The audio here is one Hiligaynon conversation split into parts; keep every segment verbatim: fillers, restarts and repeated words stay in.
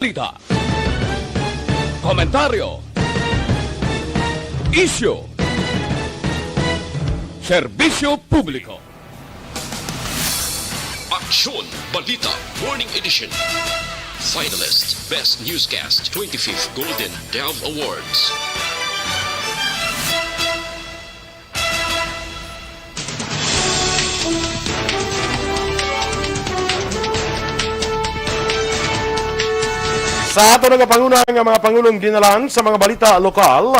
Balita. Komentaryo. Isyu. Serbisyo publiko. Aksyon Balita Morning Edition. Finalist Best Newscast twenty-fifth Golden Dove Awards. Sa ato nagapanguna nga mga pangulong dinalan sa mga balita lokal,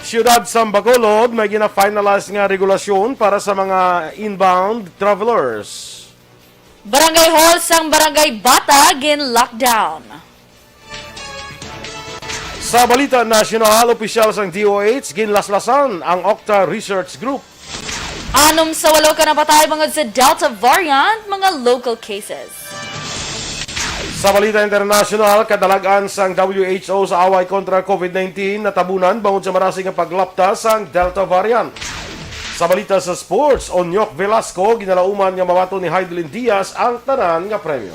Siyudad sang Bacolod may gina-finalize nga regulasyon para sa mga inbound travelers. Barangay Hall sang Barangay Bata gin-lockdown. Sa balita nasyonal, opisyal sang D O H ginlaslasan ang Octa Research Group. Anom sa walo ka napatay bangod sa Delta variant, mga local cases. Sa balita internasyonal, kadalagan sang W H O sa away kontra COVID nineteen natabunan bangod sa marasig nga paglapta sang Delta variant. Sa balita sa sports, Onyok Velasco ginalauman nga mabaton ni Heidelin Diaz ang tanan nga premyo.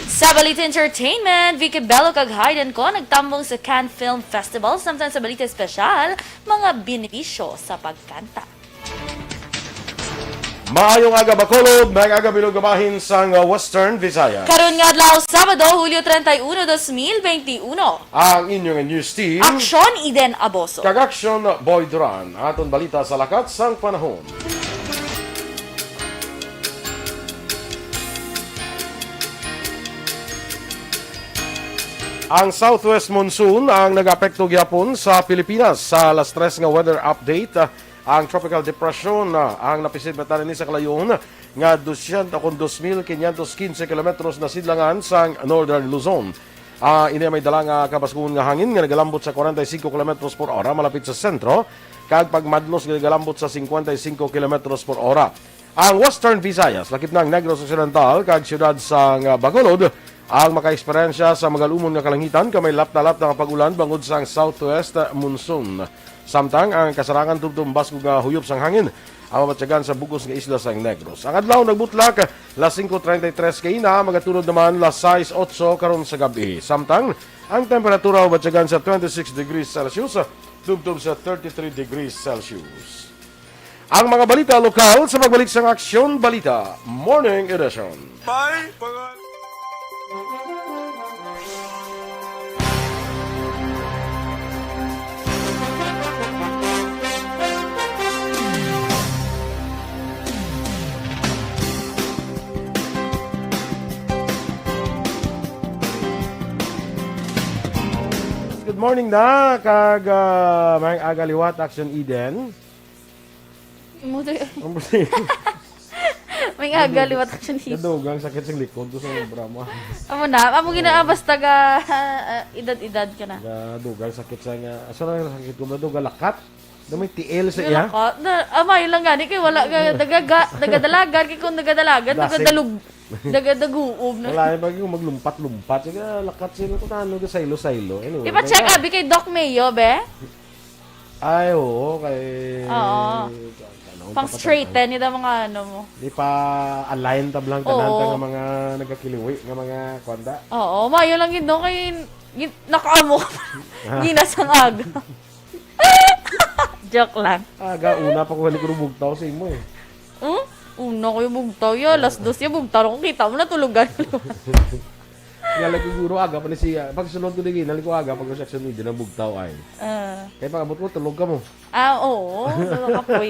Sa balita entertainment, Vicky Bello kag Hayden Co nagtambong sa Cannes Film Festival, samtang sa balita espesyal, mga benepisyo sa pagkanta. Maayong aga, Bacolod. Maayong aga, bilog nga bahin sang, uh, Western Visayas. Karon nga adlaw, Sabado, Hulyo treinta y uno, dos mil veintiuno. Ang inyong news team, Aksyon Eden Aboso. Kag Aksyon Boy Duran. Aton balita sa lakat sang panahon. Ang southwest monsoon ang nag-apekto gyapon sa Pilipinas. Sa alas tres nga weather update, ah, ang tropical depression, ah, ang napisid matanan ni sa kalayon nga dosyentos kon dos mil quinientos quince kilometros na sidlangan sang Northern Luzon. Ah, ini may dala nga kabaskuhon nga hangin nga nagalambot sa forty-five kilometros por hora malapit sa sentro, kag pagmadlos nga nagalambot sa fifty-five kilometros por hora. Ang Western Visayas, lakip na ang Negros Occidental kag siyudad sang Bacolod, ang makaeksperyensya sa magalumon nga kalangitan kag may lapta-lapta nga pag-ulan bangod sang southwest monsoon. Samtang ang kasarangan tubtob baskog nga huyop sang hangin ang mabatyagan sa bug-os nga isla sang Negros. Ang adlaw nagbutlak, las singko treinta y tres kaina, magatunod naman las sais otso karon sa gab-i. Samtang ang temperatura mabatyagan sa twenty-six degrees Celsius tubtob sa thirty-three degrees Celsius. Ang mga balita lokal sa pagbalik sang Aksyon Balita Morning Edition. May pangal- Good morning na, kag, ah, maayong aga liwat, Aksyon Eden. Mo to yun. Ang problema. May aga liwat action his. Nadugang sakit sa likod ko sa obra mo. Amo na, amo gina-, ah, basta ga, ah, edad-edad ka na. Nadugang sakit sa nga, asa na yung sakit ko? Nadugang lakat. Na may tiil sa iya. Lakat. Na, amay lang gani kay wala ga, nagaga-, nagadalagan, kay kung nagadalagan, Dasig. Nagadalug-, nagadaguob na. Wala yung pag yung maglumpat-lumpat. Sige, lakat sila kung ano, saylo-saylo. Anyway, ipa-check may abi kay Doc Mayo, be? Ay, oo, kay Oo. Ano, Pang kapatid, straighten, ano? Yun ang mga ano mo. Di pa align tablang tanan Oo. Ta nga mga nagakiliwi, nga mga kwanda. Oo, mayo lang yun, no? Kay, gin-, nakaamo ka pa. Ah. Ginasang aga. Joke lang. Aga, una pa ko halik ko bugtaw sa imo eh. Hmm? Una ko yung bugtaw, ya. Alas dos yung bugtaw. Kung kita mo, natulugan. Nga lagi guro, aga pa ni siya. Pag sulod ko digi, nali ko aga, pag sa action media, nabugtaw ay. Ah. Kaya pag abot mo, tulog ka mo. Ah, oo. Tulog ka po.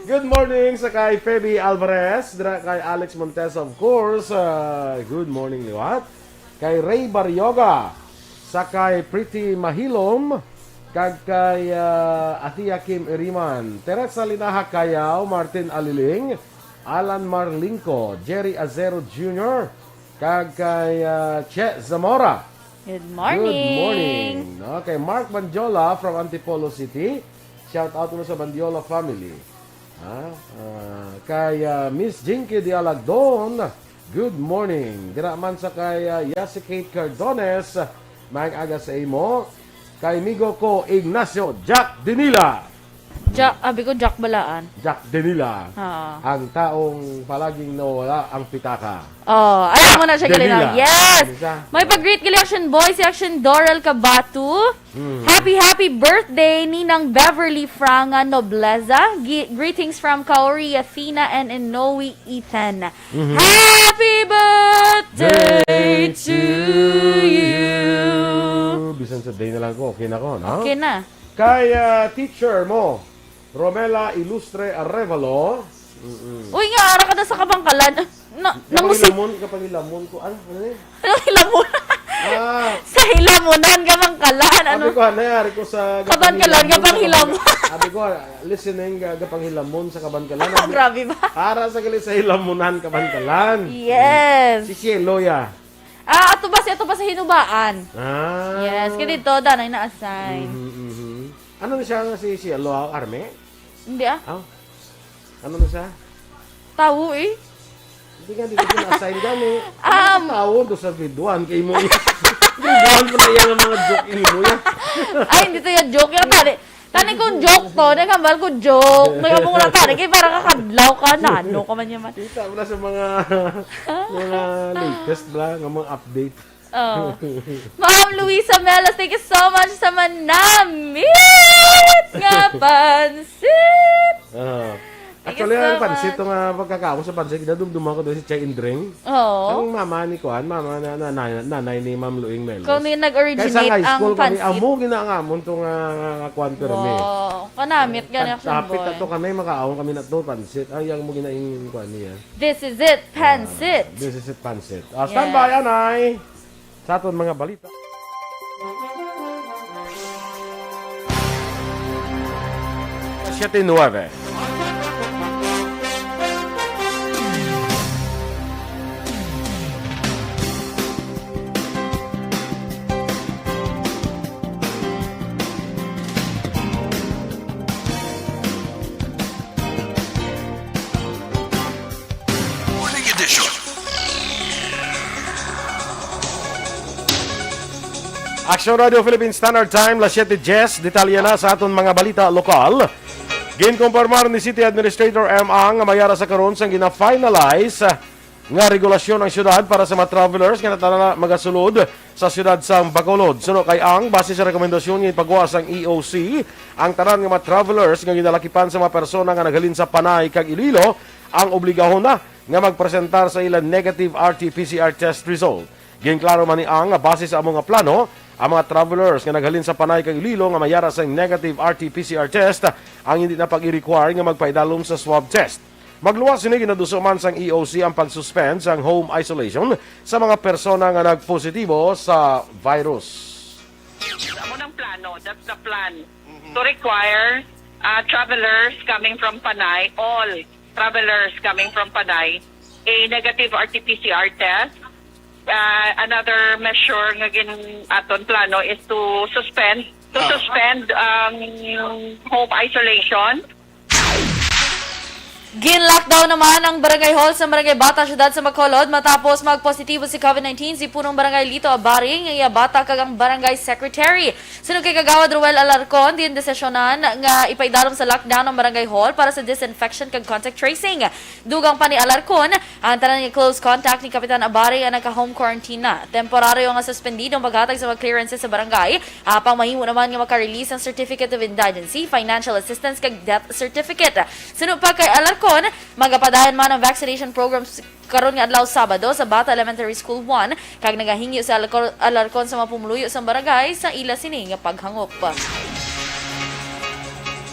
Good morning sa kay Feby Alvarez, dira kay Alex Montesa, of course. Ah, good morning, liwat. Kay Ray Barrioga, sa kay Pretty Mahilom, kag kay, ah, Athea Kim Iriman, Teresa Linaha Cayaw, Martin Aliling, Alan Marlingco, Jerry Azero Junior, kag kay, ah, Che Zamora. Good morning. Good morning. No, kay Mark Bandiola from Antipolo City. Shout out mo sa Bandiola family. Ha? Ah, kay, ah, Miss Jinky de Alagdon, good morning. Dira man sa kay, ah, Yasi Kate Cardones, maayong aga sa imo. Kay migo ko, Ignacio Jack Dinila. Jack, abi ko, Jack Balaan. Jack Denila. Oo. Ang taong palaging nawala ang pitaka. Oh, alam mo na siya, Jack Galinao. Denila. Yes! Ano siya? May pag-greet gali Action Boy, si Action Dorel Cabatu. Mm. Happy, happy birthday, Ninang Beverly Franga Nobleza. Gi-, greetings from Kaori Athena and Inoue Ethan. Mhm. Happy birthday Day to to you. you. Bisan sa day na lang ko, okay na ko, no? Okay na. Kay, ah, teacher mo, Romela Ilustre Arevalo. Mm-mm. Uy, nga, ara ka na sa kabangkalan. Na, namusi- Kapangilamon, kapangilamon ko. Ano? Ano yun? Hilamon. Ah. Sa hilamunan, kabangkalan. Ano? Sabi ko, ano, ari ko sa Kabangkalan, Gapanghilamon, kabanghilamon. Sabi ko, listening, ga-, Gapanghilamon sa Kabangkalan. Ang grabe ba? Ara sa gali sa hilamunan, Kabangkalan. Yes. Si Cielo, ya. Ah, ato ba si, ato ba sa Hinubaan? Ah. Yes, kaya dito, danay na-assign. Mhm, mhm. Ano na siya nga si, si Alo, Arme? Hindi, ah. Ah? Ano na siya? Tawo, eh. Hindi nga, dito ko na-assign gani. Um, Tawo, do sa grade one, kay mo. Grade one pa na yan ang mga joke ni mo yan. Ay, hindi to yung joke. Yung tali, tani kung joke to, nagkambal ko joke. May among na tani, kay para kakadlaw ka na, ano ka man yaman. Kita mo na sa mga, mga latest bla, nga mga update. Oh. Ma'am Luisa Melos, thank you so much sa manamit nga pansit. Ah. Thank you Actually, so ang pansit, much. Itong, ah, pagkakaon sa pansit, ginadumduman ko doon si Chay Indring. Oo. Ang mama ni Kuan, mama na, na, na, nanay ni Ma'am Luing Melos. Kung ni nag-originate Kaysa high ang school kami, pansit. Amo ginaangamon to nga, nga, nga Kuan Permi. Wow. Kanamit gani, Action Boy. Tapit ato kami, makaon kami na to, pansit. Ay, ang mo ginaing Kuan niya. This is it, pansit. Ah, this is it, pansit. Ah, Yes. Standby, anay. Sa aton mga balita. Siete nueve. Morning edition. Action Radio Philippine Standard Time, las siete diez. Detalye na sa aton mga balita lokal. Ginkompormar ni City Administrator M. Ang nga may ara sa karon sang gina-finalize nga regulasyon ang syudad para sa mga travelers nga natala magasulod sa siyudad sang Bacolod. Suno kay Ang, base sa rekomendasyon nga ipagawa sang E O C, ang tanan nga mga travelers nga ginalakipan sa mga persona nga naghalin sa Panay kag Iloilo ang obligahon na nga magpresentar sa ila negative R T P C R test result. Ginklaro man ni Ang nga base sa amo nga plano, ang mga travelers nga naghalin sa Panay kag Iloilo nga may ara sang negative R T P C R test ang hindi na pag-i-require nga magpaidalom sa swab test. Magluwas sini, ginaduso man sang E O C ang pag-suspend sang home isolation sa mga persona nga nagpositibo sa virus. Amo nang plano, that's the plan, to require, uh, travelers coming from Panay, all travelers coming from Panay, a negative R T P C R test. Uh, another measure nga gin-, aton plano is to suspend, to Ah. suspend ang home isolation. Gin-lockdown naman ang barangay hall sa Barangay Bata, Siyudad sa Bacolod, matapos magpositibo si COVID nineteen si punong barangay Lito Abari, ang iya bata kag ang barangay secretary. Suno kay Kagawad Roel Alarcon, diin desisyonan nga ipaidalom sa lockdown ang barangay hall para sa disinfection kag contact tracing. Dugang pa ni Alarcon, ang tanan nga close contact ni Kapitan Abari ang naka-home quarantine na. Temporaryo nga suspendido ang paghatag sa mga clearances sa barangay, apang mahimo naman nga maka-release ang Certificate of Indigency, financial assistance, kag death certificate. Suno pa kay Alarcon, magapadayon man ang vaccination programs karon nga adlaw, Sabado, sa Bata Elementary School one, kag nagahingyo si Alarcon, Alarcon sa mga pumuluyo sa barangay sa ila sini nga paghangop.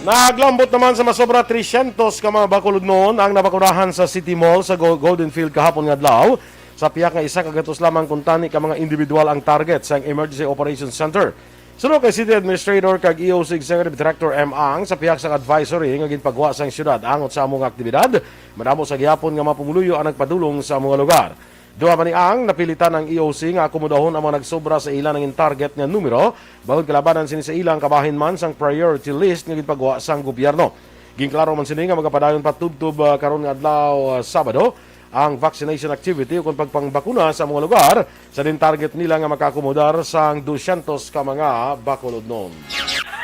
Naglambot naman sa masobra trescientos ka mga Bacolodnon ang nabakunahan sa City Mall sa Go-, Golden Field kahapon nga adlaw. Sa pihak nga isa ka gatos lamang kuntani ka mga individual ang target sang Emergency Operations Center. Suno kay City Administrator kag E O C Executive Director M. Ang, sa pihak sang advisory nga ginpagwa sang siyudad angot sa amo nga aktibidad, madamo sa gihapon nga mga pumuluyo ang nagpadulong sa amo nga lugar. Duha man ni Ang, napilitan ang E O C nga akomodahon ang mga nagsobra sa ila nangin target nga numero, bangod kalabanan sini sa ila ang kabahin man sang priority list nga ginpagwa sang gobyerno. Ginklaro man sini nga magapadayon pa tubtob, ah, karon nga adlaw, ah, Sabado, ang vaccination activity ukon pagpangbakuna sa mga lugar sa din target nila nga makaakomodar sang dusyentos ka mga Bacolodnon.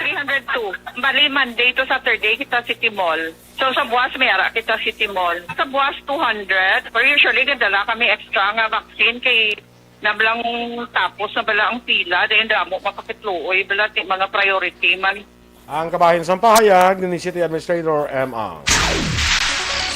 Three hundred two. Bali, Monday to Saturday kita City Mall. So, sa buwas may ara kita City Mall. Sa buwas, two hundred. Pero usually, gadala kami extra nga vaccine kay na balang tapos na bala ang pila. Dahil damo mapakitluoy bala ti mga priority man. Ang kabahin sang pahayag ni City Administrator M. Ang.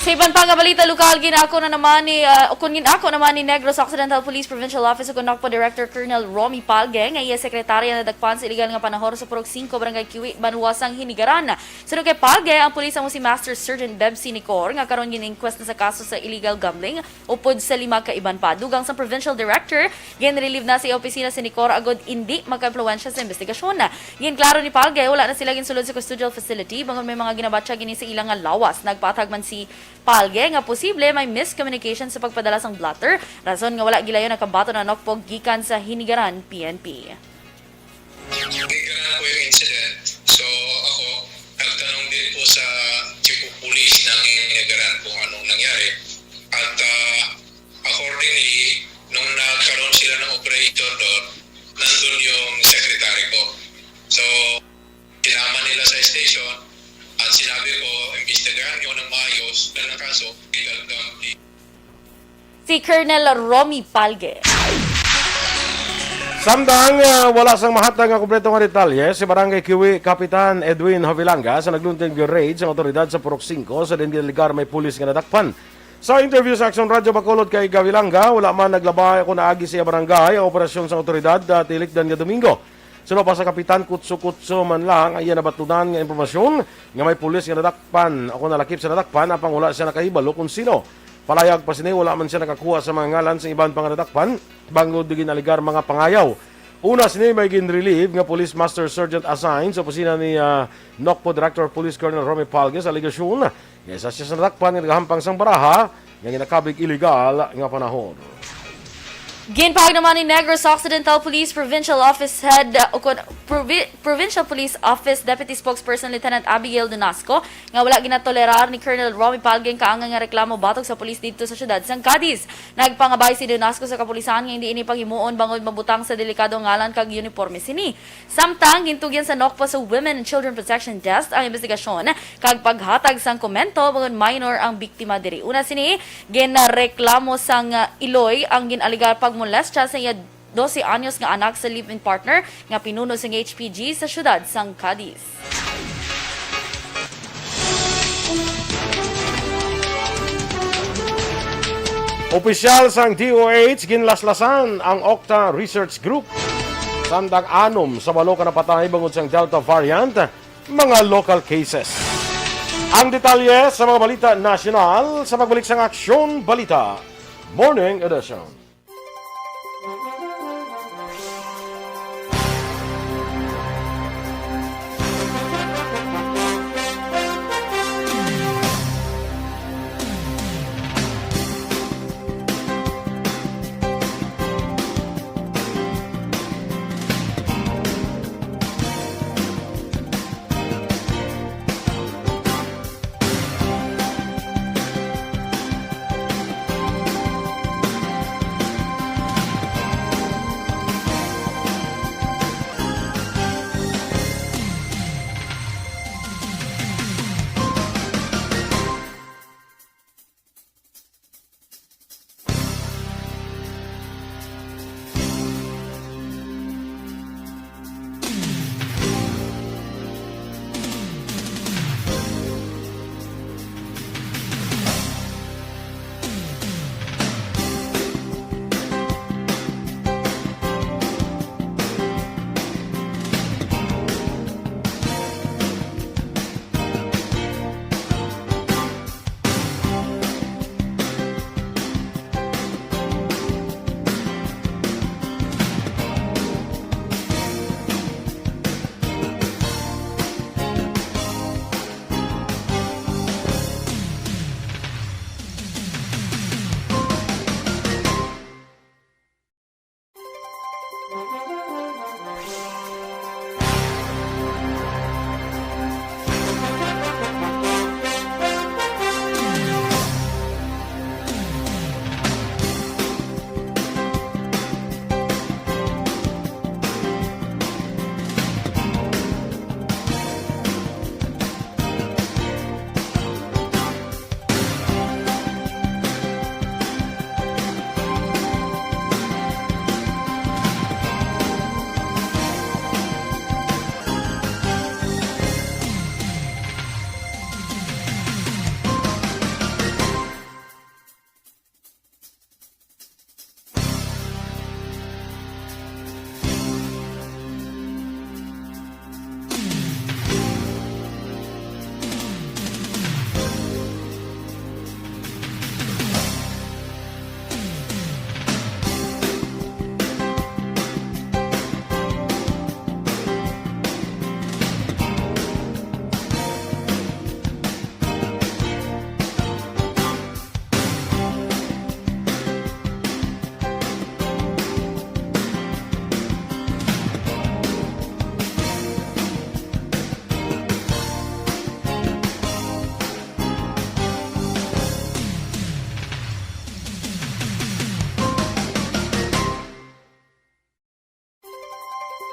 Sa iban pa nga balita lokal, ginako na naman ni, ah, kun ginako naman ni Negros Occidental Police Provincial Office ug Nocpo Director Colonel Romy Palge nga iya sekretarya nadakpan sa iligal nga panahor sa Purok Singko, Barangay Kiwi, Banwa sang Hinigaran. Suno kay Palge, ang pulis amo si Master Sergeant Bebsi Nicor nga karon gin-inquest na sa kaso sa illegal gambling upod sa lima ka iban pa. Dugang sang Provincial Director, gin-relieve na sa iya opisina si Nicor agod indi magkaimpluwensya sa investigasyon. Ginklaro ni Palge, wala na sila ginsulod sa custodial facility bangod may mga ginabatya gini sa ila nga lawas. Nagpatag man si Palge nga posible may miscommunication sa pagpadala sang blotter, rason nga wala gilayon ang kabaton na Nocpo gikan sa Hinigaran P N P. Hinigaran po yung incident. So, ako, nagtanong din po sa chief of police ng Hinigaran kung anong nangyari. At, ah, accordingly, nung nagkaroon sila ng operation doon, nandun yung secretary ko. So, sinama nila sa station at sinabi ko, "Imbestigahan niyo ng maayos ang kaso, illegal gambling." Si Colonel Romy Palge. Samtang, ah, wala sang mahatag nga kompleto nga detalye si Barangay Kiwi Kapitan Edwin Havilanga sa nagluntad nga raid sang awtoridad sa Purok Singko sa diin ginaligar may pulis nga nadakpan. Sa interview sa Action Radio Bacolod kay Gavilanga, wala man naglabay kon naagi sa iya barangay ang operasyon sang awtoridad, ah, tilikdan nga Domingo. Suno pa sa kapitan, kutso-kutso man lang ang iya nabatunan nga impormasyon nga may pulis nga nadakpan o kon nalakip sa nadakpan, apang wala siya nakahibalo kon sino. Palayag pa sini, wala man siya nakakuha sa mga ngalan sa iban pa nga nadakpan bangod di ginaligar mga pangayaw. Una sini may gin-relieve nga Police Master Sergeant assigned sa opisina ni, ah, Nocpo Director Police Colonel Romy Palge sa alegasyon nga isa siya sa nadakpan nga nagahampang sang baraha nga ginakabig iligal nga panahon. Ginpahayag naman ni Negros Occidental Police Provincial Office Head, uh, ukon Provi-, Provincial Police Office Deputy Spokesperson Lieutenant Abigail Donasco nga wala ginatolerar ni Colonel Romy Palge ang kaangay nga reklamo batok sa pulis didto sa siyudad sang Cadiz. Nagpangabay si Donasco sa kapulisan nga hindi ini paghimuon bangod mabutang sa delikado nga ngalan kag uniporme sini. Samtang gintugyan sa Nocpo sa Women and Children Protection Desk ang investigasyon kag paghatag sang komento bangod minor ang biktima diri. Una sini, ginreklamo sang, ah, Iloy ang gin-alegar pagmolestya sa iya dose anyos nga anak sa live-in partner nga pinuno sang H P G sa siyudad sang Cadiz. Opisyal sang D O H ginlaslasan ang Octa Research Group, samtang anom sa walo ka napatay bangod sang Delta variant, mga local cases. Ang detalye sa mga balita nasyonal sa pagbalik sang Aksyon Balita Morning Edition.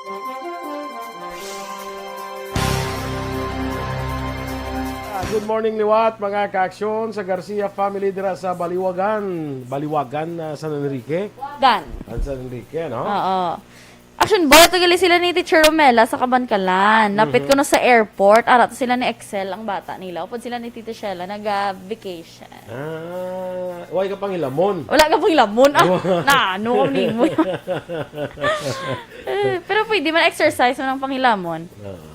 Ah, good morning, liwat, mga kaaksyon sa Garcia family dira sa Baliwagan. Baliwagan, ah, San Enrique? Gan. Ang San Enrique, no? Oo. Action boy, to gali sila ni Teacher Romela sa Kabankalan. Lapit Mhm. ko na sa airport. Ara to sila ni Excel, ang bata nila. Upod sila ni Tita Shella, nag-vacation. Ah, way ka panghilamon. Wala ka panghilamon. Ah, Wa- na, ano ko nimo? Eh, pero pwede man exercise man ang panghilamon. Ah.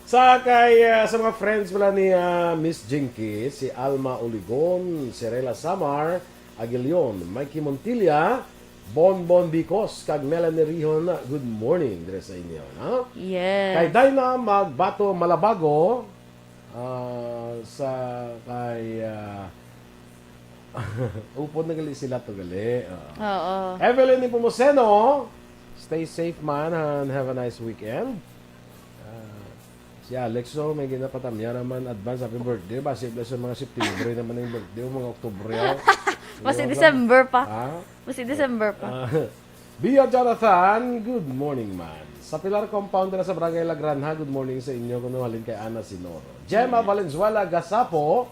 Sa kay, ah, sa mga friends pala ni, ah, Miss Jinky, si Alma Oligon, Cirela Samar, Aguilion, Mikey Montilla, Bonbon Bicos, kag Melanie Rihon, good morning dire sa inyo, no? Yes. Kay Dinah Magbato Malabago, ah, sa kay, ah, upod na gali sila to gali. Oo. Oo. Evelyn Nepomuceno, stay safe man and have a nice weekend. Ah, si Alex, oh, may ginapatamya naman advance happy birthday. Basi bala sa mga September naman ang birthday, o mga Oktubre, oh. Basi Ano ba? December pa. Ha? Basi December pa. Ah, Bia Jonathan, good morning, man. Sa Pilar Compound na sa Barangay La Granja, good morning sa inyo. Kuno halin kay Ana Sinoro. Gemma Mm. Valenzuela Gasapo,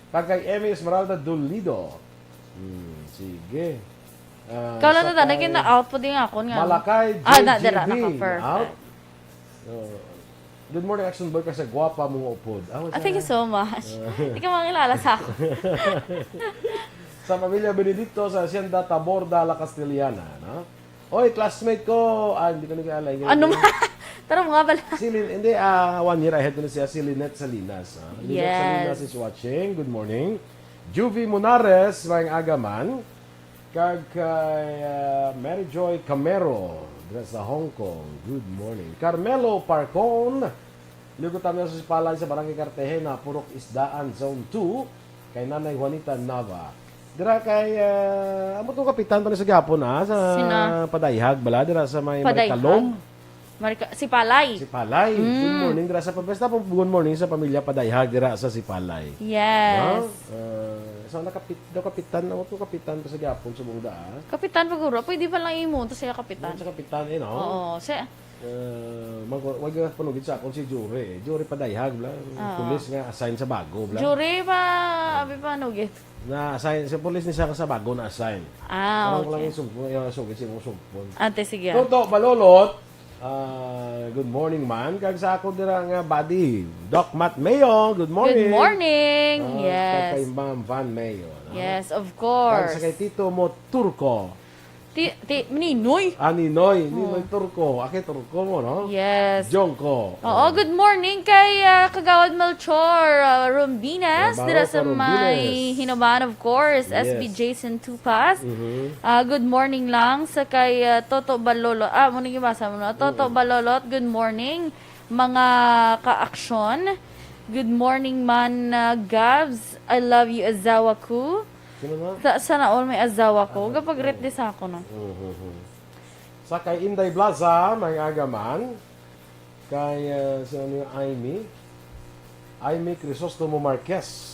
kag kay Emmy Esmeralda Dolido. Hmm, sige. Ah, Ikaw lang sa na, kay na-out po din ako nga. Malakay, Ah, na, J G B, dira, naka-perfect. na-out. Oh. Good morning, Action Boy, kasi gwapa mo nga upod. Ah, Ah, thank you what's so much. Ah. Hindi ka makilala sa ako. Sa pamilya Benedicto, sa Hacienda Taborda, La Castellana, no? Oy, classmate ko. Ah, hindi ko nakilala. Hindi ko Ano nakilala. ma-, Tara mo nga pala. Si Lin-, hindi, ah, one year ahead ko na siya, si Lynette Salinas, ah. Lynette Yes. Salinas is watching. Good morning. Juvie Munares, maayong aga man. Kag kay, ah, Mary Joy Camero, dira sa Hong Kong. Good morning. Carmelo Parcon, liwat kami sa Sipalay sa Barangay Cartagena, Purok Isdaan, Zone two, kay Nanay Juanita Nava. Dira kay, ah, amo tong kapitan pa ni sa gihapon, ah, sa Sina? Padayhag, bala, dira sa may Padayhag. Marikalom. Marika-, Sipalay. Sipalay. Good Mm. morning dira sa pamilya. Basta po, good morning sa pamilya Padayhag dira sa Sipalay. Yes. No? Ah, so, nakapit-, daw kapitan, ano to, kapitan pa sa gihapon sa bungda, ah? Kapitan pa guro. Pwede pa lang imo to siya kapitan. Sa kapitan, eh, no? Oo. Sa Ah, mag-, wag ka panugid sa akon si Jure, eh. Jure Padayhag, bla. Oo. Pulis nga assign sa Bago, bla. Jure pa, abi pa, nugit. Na-assign, sa pulis ni sa, sa Bago na-assign. Ah, Parang okay. lang yung sugpo-, yung sugit, yung sugpon. Ante, sige. Toto, Balolot, ah, good morning, man. Kag sa ako dira nga buddy, Doc Matt Mayo, good morning. Good morning. Ah, Yes. kag kay Ma'am Van Mayo, no? Yes, of Kag course. sa kay Tito mo, Turco. Ti-, ti-, Ninoy. Ah, Ninoy. Oh. Ninoy Turco. Ake Turco mo, no? Yes. Jongko. Oo, Oh. good morning kay, ah, Kagawad Melchor, ah, Rombinas, Trabaho dira sa ka, may Rombinas. Hinoban, of course, Yes. S B Jason Tupas. Mhm. Ah, good morning lang sa kay, ah, Toto Balolo. Ah, muna yung basa mo, no? Toto Mm. Balolot, good morning, mga ka-aksyon. Good morning, man, ah, Gabs. I love you, asawa ko. Sino na? Sa, sana all may asawa ko. Ah, Kapag oh. Rit di sa ako, no? Mhm. Sa kay Inday Blaza, may agaman. Kay, ah, sino ni Aimee? Aimee Crisostomo Marquez.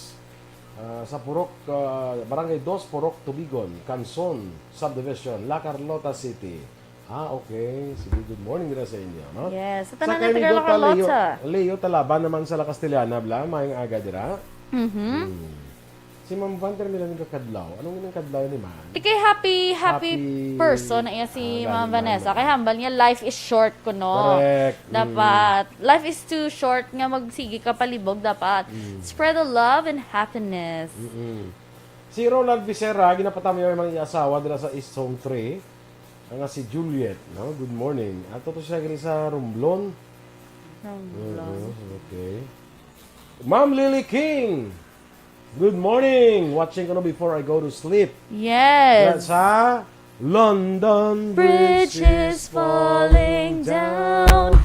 Ah, sa Purok, ah, Barangay Dos, Purok Tubigon, Canson Subdivision, La Carlota City. Ah, okay. Sige, good morning dira sa inyo, no? Yes, sa Sa tanan kay ng taga Migo La Carlota. Leo, Leo Talaban naman sa La Castellana, bla, maayong aga dira. Mhm. Hmm. Si Ma'am Van, pero nila nagkakadlaw. Anong nang kadlaw ni Ma'am? Di kay happy, happy Happy, person na iya si ah, Ma'am gani, Vanessa. Ma'am. Kay hambal niya, life is short kuno. Correct. Mm. Dapat, life is too short nga magsigi ka palibog. Dapat, Mm. spread the love and happiness. Mm-mm. Si Ronald Vicera, ginapatamyaw man iya asawa dira sa East Zone three. Ang nga si Juliet, no? Good morning. Ato to siya gani sa Romblon. Romblon. Mhm, okay. Ma'am Lily King, good morning. Watching ko na before I go to sleep. Yes. Sa London Bridge is falling down.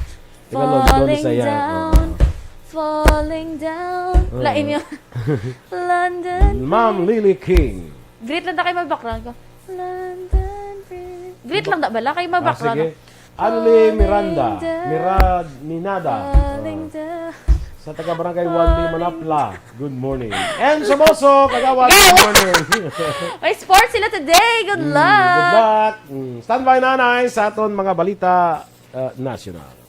Taga London, Falling Bisaya. down. Oo. Falling down. Oo. Lain yun. London Ma'am Bridge. Lily King. Greet lang ta kay mag-background ko. London Bridge. Greet lang da bala kay Ah, mag-background sige. ko. Anli Miranda, Falling down. Mirad-, Minada. Falling Oh. down. Sa taga Barangay One B Falling Manapla, good morning. And sa Boso, Kagawad, Go! good morning. May sports sila today. Good Mm, luck. good luck. Mm, standby, Nanay, sa aton mga balita. ah, National.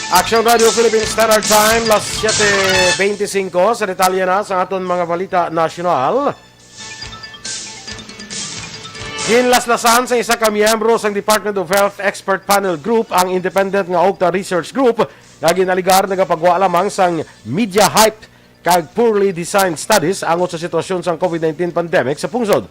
Action Radio Philippines Standard Time, las siete veinticinco. Sa detalye na sa aton mga balita nasyonal. Ginlaslasan sa isa ka miyembro sang Department of Health Expert Panel Group ang independent nga OCTA Research Group nga ginaligar nagapagwa lamang sang media hype kag poorly designed studies angot sa sitwasyon sang COVID nineteen pandemic sa pungsod.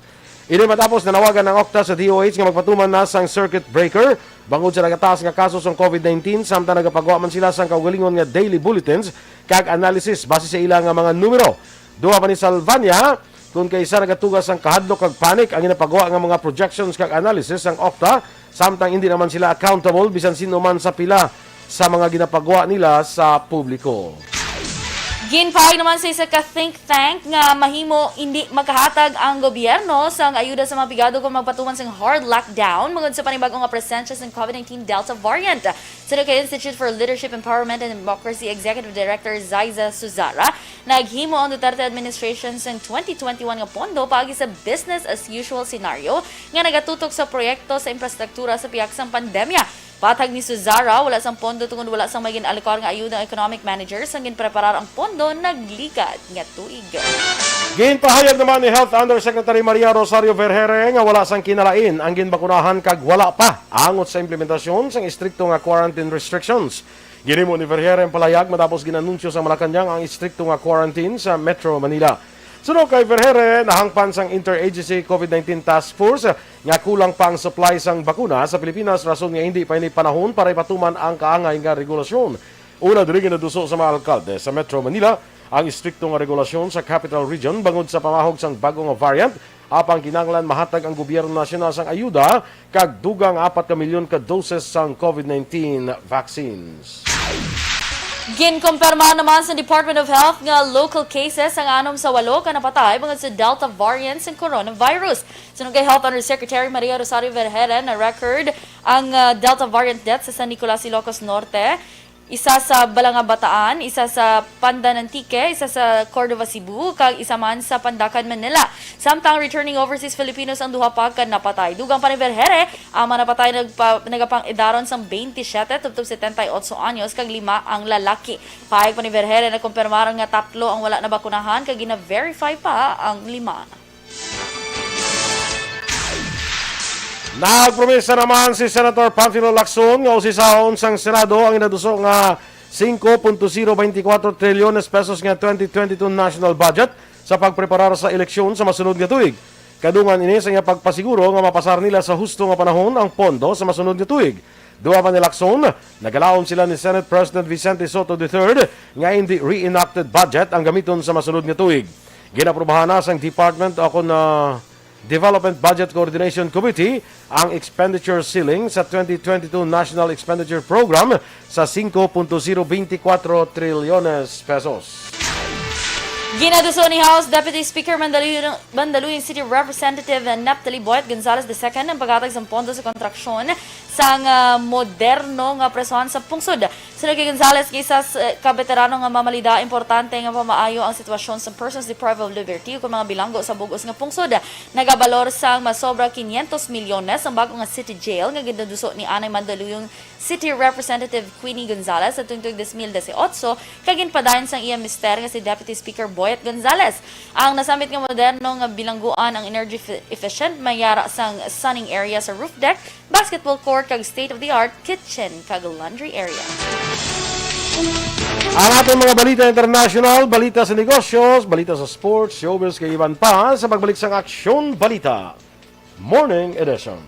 Ini matapos nanawagan ang OCTA sa D O H nga magpatuman na sang circuit breaker bangod sa nagataas nga kaso sang COVID nineteen, samtang nagapagwa man sila sang kaugalingon nga daily bulletins kag analysis base sa ila nga mga numero. Duha pa ni Salvania, kun kaisa nagatuga sang kahadlok kag panic ang ginapagwa nga mga projections kag analysis sang OCTA, samtang hindi naman sila accountable bisan sino man sa pila sa mga ginapagwa nila sa publiko. Ginpahayag naman sa isa ka think tank nga mahimo hindi makahatag ang gobyerno sang ayuda sa mga pigado kon magpatuman sang hard lockdown bangod sa panibag-o nga presensya sang COVID nineteen Delta variant. Suno kay Institute for Leadership, Empowerment, and Democracy Executive Director Zaiza Suzara, naghimo ang Duterte administration sang twenty twenty-one nga pondo paagi sa business as usual scenario nga nagatutok sa proyekto sa infrastruktura sa pihak sang pandemya. Patag ni Suzara, wala sang pondo tungod wala sang may gin-alokar nga ayuda ang economic manager sang ginpreparar ang pondo nagligad nga tuig. Ginpahayag naman ni Health Undersecretary Maria Rosario Vergeire nga wala sang kinalain ang ginbakunahan kag wala pa angot sa implementasyon sang istrikto nga quarantine restrictions. Ginhimo ni Vergeire ang palayag matapos gin-anunsyo sa Malacañang ang istrikto nga quarantine sa Metro Manila. Suno kay Vergeire, nahangpan sang Interagency COVID nineteen Task Force nga kulang pa ang supply sang bakuna sa Pilipinas, rason nga hindi pa ini panahon para ipatuman ang kaangay nga regulasyon. Una diri, ginaduso sa mga alkalde sa Metro Manila ang istrikto nga regulasyon sa Capital Region bangod sa pamahog sang bag-o nga variant, apang kinahanglan mahatag ang gobyerno nasyonal sang ayuda kag dugang nga apat ka milyon ka doses sang COVID nineteen vaccines. Ginkumpirma naman sa Department of Health nga local cases ang anom sa walo ka napatay bangod sa Delta variant sang coronavirus. Suno kay Health Undersecretary Maria Rosario Vergeire, na-record ang, ah, Delta variant death sa San Nicolas, Ilocos Norte, isa sa Balanga, Bataan, isa sa Pandan, Antique, isa sa Cordova, Cebu, kag isa man sa Pandacan, Manila. Samtang returning overseas Filipinos ang duha pa ka napatay. Dugang pa ni Vergeire, ang mga napatay nagpa-, nagapang-edaron sang twenty-seven tubtob setenta y ocho anyos kag lima ang lalaki. Pahayag pa ni Vergeire, nakumpirmar nga tatlo ang wala nabakunahan kag gina-verify pa ang lima. Nagpromesa naman si Senator Panfilo Lacson nga usisahon sang Senado ang ginaduso nga singko punto zero twenty-four trilyones pesos nga twenty twenty-two national budget sa pagpreparar sa eleksyon sa masunod nga tuig. Kadungan ini sa iya pagpasiguro nga mapasar nila sa husto nga panahon ang pondo sa masunod nga tuig. Duha pa ni Lacson, nagalaom sila ni Senate President Vicente Sotto the third nga hindi reenacted budget ang gamiton sa masunod nga tuig. Ginaprubahan na sang Department o kon, ah, Development Budget Coordination Committee ang expenditure ceiling sa twenty twenty-two National Expenditure Program sa singko punto zero twenty-four trilyones pesos. Ginaduso ni House Deputy Speaker Mandaluyong, Mandaluyong City Representative Naftali Boyet Gonzales the second ang paghatag sang pondo sa konstruksyon sang, ah, moderno nga presohan sa pungsod. Suno kay Gonzales, nga isa s-, ka beterano nga mamalida, importante nga pamaayo ang sitwasyon sa persons deprived of liberty ukon mga bilanggo sa bug-os nga pungsod. Nagabalor sang masobra quinientos milyones ang bago nga city jail nga ginaduso ni anay Mandaluyong City Representative Queenie Gonzales sa tuig dos mil dieciocho, kag ginpadayon sang iya mister nga si Deputy Speaker Boyet Gonzales. Ang nasambit nga moderno nga bilangguan ang energy fi-, efficient, may yara sang sunning area sa roof deck, basketball court, kag state-of-the-art kitchen kag laundry area. Ang ating mga balita international, balita sa negosyo, balita sa sports, showbiz, kag iban pa sa pagbalik sang Aksyon Balita Morning Edition.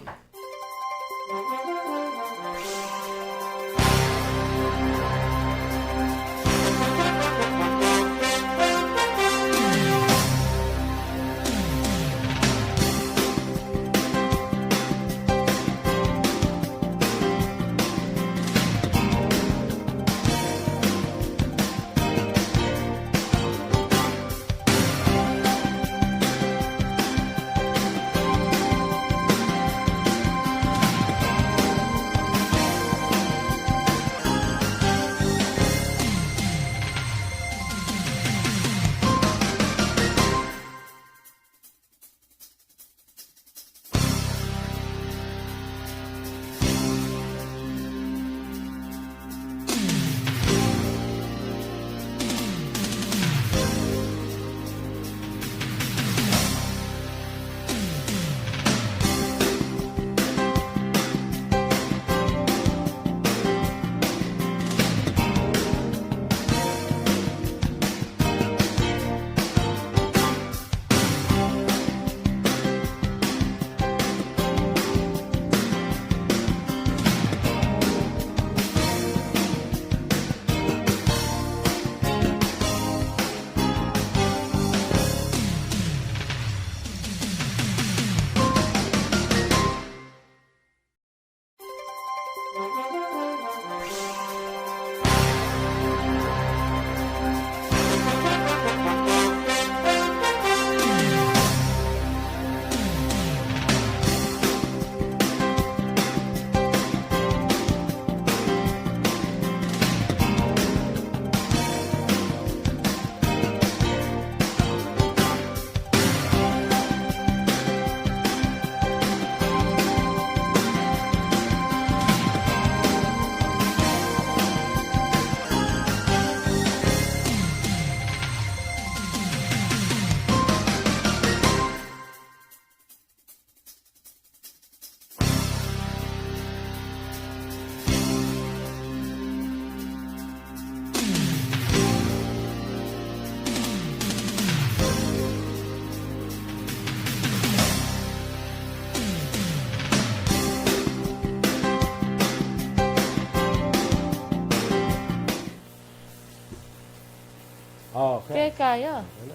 Okay. Kaya, kaya. Ano?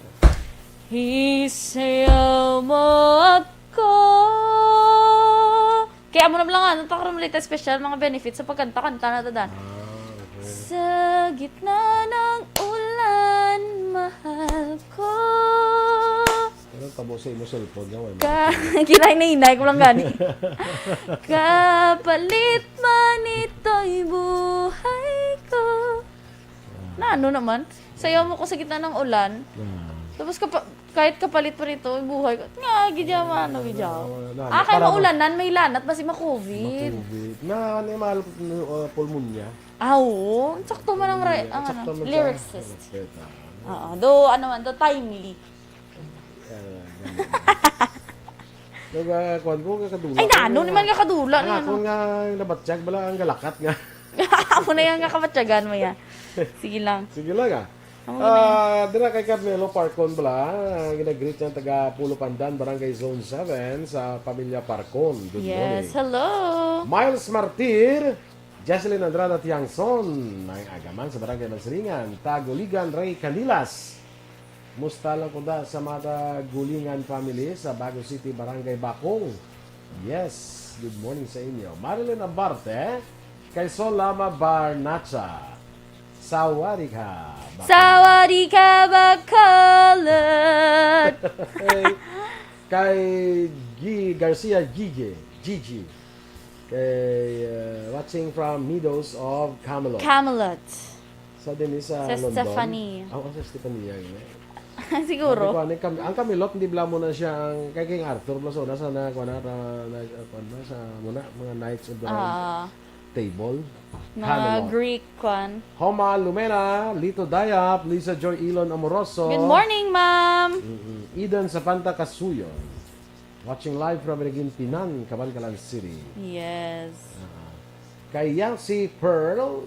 Isayaw mo ako. Kaya mo na lang, ano, ta karon, balita special, mga benefits sa pagkanta-kanta na to, Dan. Ah, okay. Sa gitna ng ulan, mahal ko. Ano tabo sa imo cellphone nga, wala? Ka-, kinahinahinay ko lang gani. Kapalit man ito'y buhay ko. Ah. Na ano naman? Sayaw mo ko sa gitna ng ulan. Ah. Tapos kapa-, kahit kapalit pa nito, buhay ko. Nga, gidya, ano, gidya. Ah, wala na. Ah, kay para ma-, maulanan, may lanat, basi ma-covid. Ma-covid. Na, ano yung mahal, uh, pulmonya? Ah, oo. Sakto man ang re-, ang ano, sakto man sa lyricist. Respeta. Oo, do, ano man, do timely. Ah, ganun. Nag, ah, kuwan ko, nga kadula. Ay, nano naman nga kadula, ang ano? Ako nga nabatyag, bala, ang galakat nga. Ako na yan nga kabatyagan mo, ya. Sige lang. Sige lang, ah. Amo na yan. Ah, dira kay Carmelo Parcon, bala, ang ginagreet niya taga Pulo Pandan, Barangay Zone seven, sa pamilya Parcon. Good morning. Yes, hello. Miles Martir, Jesselyn Andrada Tiangson, ang agaman sa Barangay Mansiringan, Taguligan, Ray Canilas. Musta lang kuda sa mga Gulingan family sa Bago City, Barangay Bakong? Yes, good morning sa inyo. Marilyn Abarte, kay Sol Lama Barnacha. Sawadika, Bacolod. Sawadika, Bacolod! Hey, kay G Garcia, Gigi, Gigi. Kay, uh, watching from Meadows of Camelot. Camelot. Sa din sa Sa London. Stephanie. Ah, oh, sa Stephanie, yun, eh. Siguro. Sabi ko, ano, ang Cam-, ang Camelot, hindi bala mo na siya ang kay King Arthur, plus una sa na, kuwan na, na, na, kuwan na, sa muna, mga Knights of the Round Ah. Table. Mga Camelot. Greek, kwan. Homa Lumena, Lito Dayap, Lisa Joy Ilon Amoroso. Good morning, ma'am. Mm-mm. Eden Sapanta Kasuyon. Watching live from Regintinan, Kabankalan City. Yes. Ah. Kay Yancy Pearl,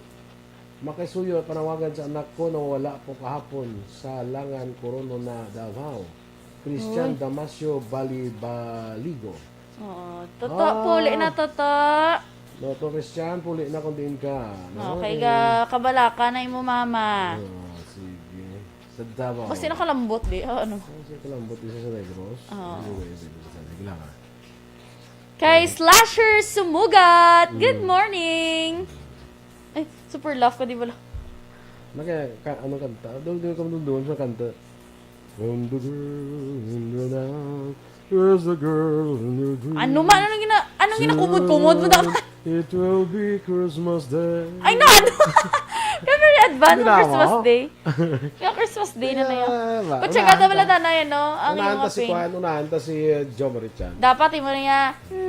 makisuyo panawagan sa anak ko na wala po kahapon sa Langan, Corona na Davao. Christian Uy. Damasio Balibaligo. Oo. Toto, Ah. puli na, Toto. No, to Christian, puli na kung diin ka, no? Okay, Eh, ga-, kabalaka na imo mama. Ah, sige. Sa Davao. Basta nakalambot, di? Ah, ano? Ah, sa kalambot, isa sa Negros. Oo. Anyway, sige, sige, sige lang, ah. Kay Slasher Sumugat, good Mm. morning! Ay, super laugh ka, di ba? Naka-, ka-, anong kanta? Doon, doon, doon, doon sa kanta. From the girl in the night, there's a girl in your dream. Ano man? Anong gina-, anong ginakumod-kumod mo dapat? Soon it will be Christmas Day. Ay, no, ano? Kaya very advance Hindi ang na Christmas ako. Day. Yung Christmas Day na na yun. Yeah, ba? Kung tsaka Unahan ta ta. Bala na yan, no? Ang Unahan iyong ta si aping. Kwan, unahan ta si, uh, Joe Marichan. Dapat imo na niya,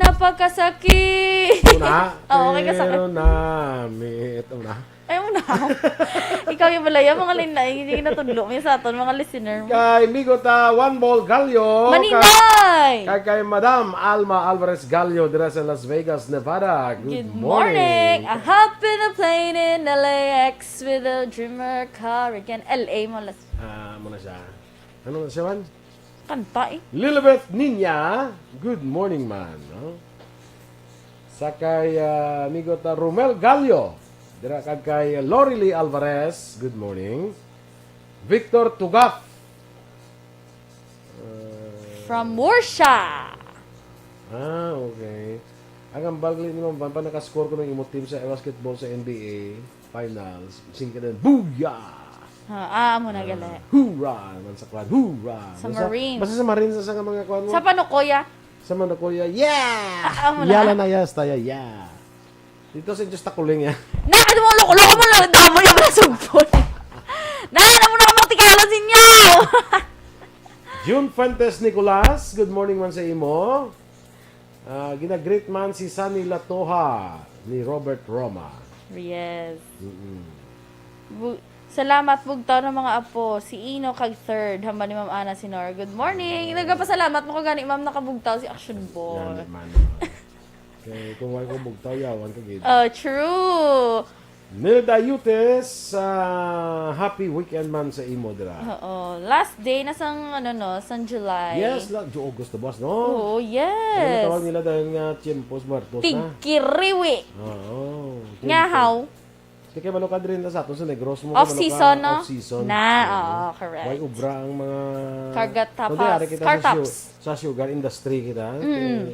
"Napakasakit." Una, Oo, kay kasakit. Pero namit. Una. Ay, una. Ikaw yung balaya, mga linlaing, hindi ginatudlo mo sa aton, mga listener mo. Kay Migo ta, One Ball Gallo. Maninay! Kay, kay, kay Madam Alma Alvarez Gallo, dira sa Las Vegas, Nevada. Good Good morning. morning. I hop in a plane in L A X with a dreamer car again. L A mo, Las- Ah, mo na siya. Ano na siya man? Kanta eh. Lilibeth Niña, good morning, man. No? Sa kay, ah, amigo ta Romel Gallo. Dira kag kay Lorely Alvarez, good morning. Victor Tugaf. Uh, From Murcia. Ah, okay. Ang ambal gali ni Ma'am Van, pa naka-score ko ng imo team sa basketball sa N B A Finals. Sing ka din, "Booyah!" Ah, ah, amo na gali. Ah, hoorah! Naman sa kwan, hoorah! Sa Basta, Marines. Basta sa Marines, sa mga kwan mo. Sa Panukoya. Sa Panukoya, yeah! Ah, amo na. Yala na, yes, tayo, yeah! Dito sa Diyos Takuling, yeah. Na, ano mo, loko-loko mo lang, damo yung nasugpon. Na, ano mo na kamang tigalan sa inyo? June Fuentes Nicolas, good morning man sa imo. Ah, ginagreet man si Sunny Latoha ni Robert Roma. Yes. Mm-mm. Bu-, salamat, bugtaw ng mga apo. Si Ino kag third, hamba ni Ma'am Ana Sinor. Good morning. Nagapasalamat mo ko gani, Ma'am, nakabugtaw si Action Boy. Gani man. Kay kung wala ko bugtaw, yawan ka gid. Oh, true. Nilda Yutes, ah, happy weekend man sa imo dira. Oo. Last day na sang, ano, no, sang July. Yes, la, Ju-, August na buwas, no? Oo, yes. Ano tawag nila dahil nga tiempos muertos na? Tigkiriwi. Oo, Nga tiempo. How? Di kay malukad rin na sa ato sa Negros mo, Off kay malukad, season, no? Off season. Na, Oo. oo, correct. Way ubra ang mga Karga Kundi tapas. ari kita Car sa su-, tops. sa sugar industry kita. Mm. Kay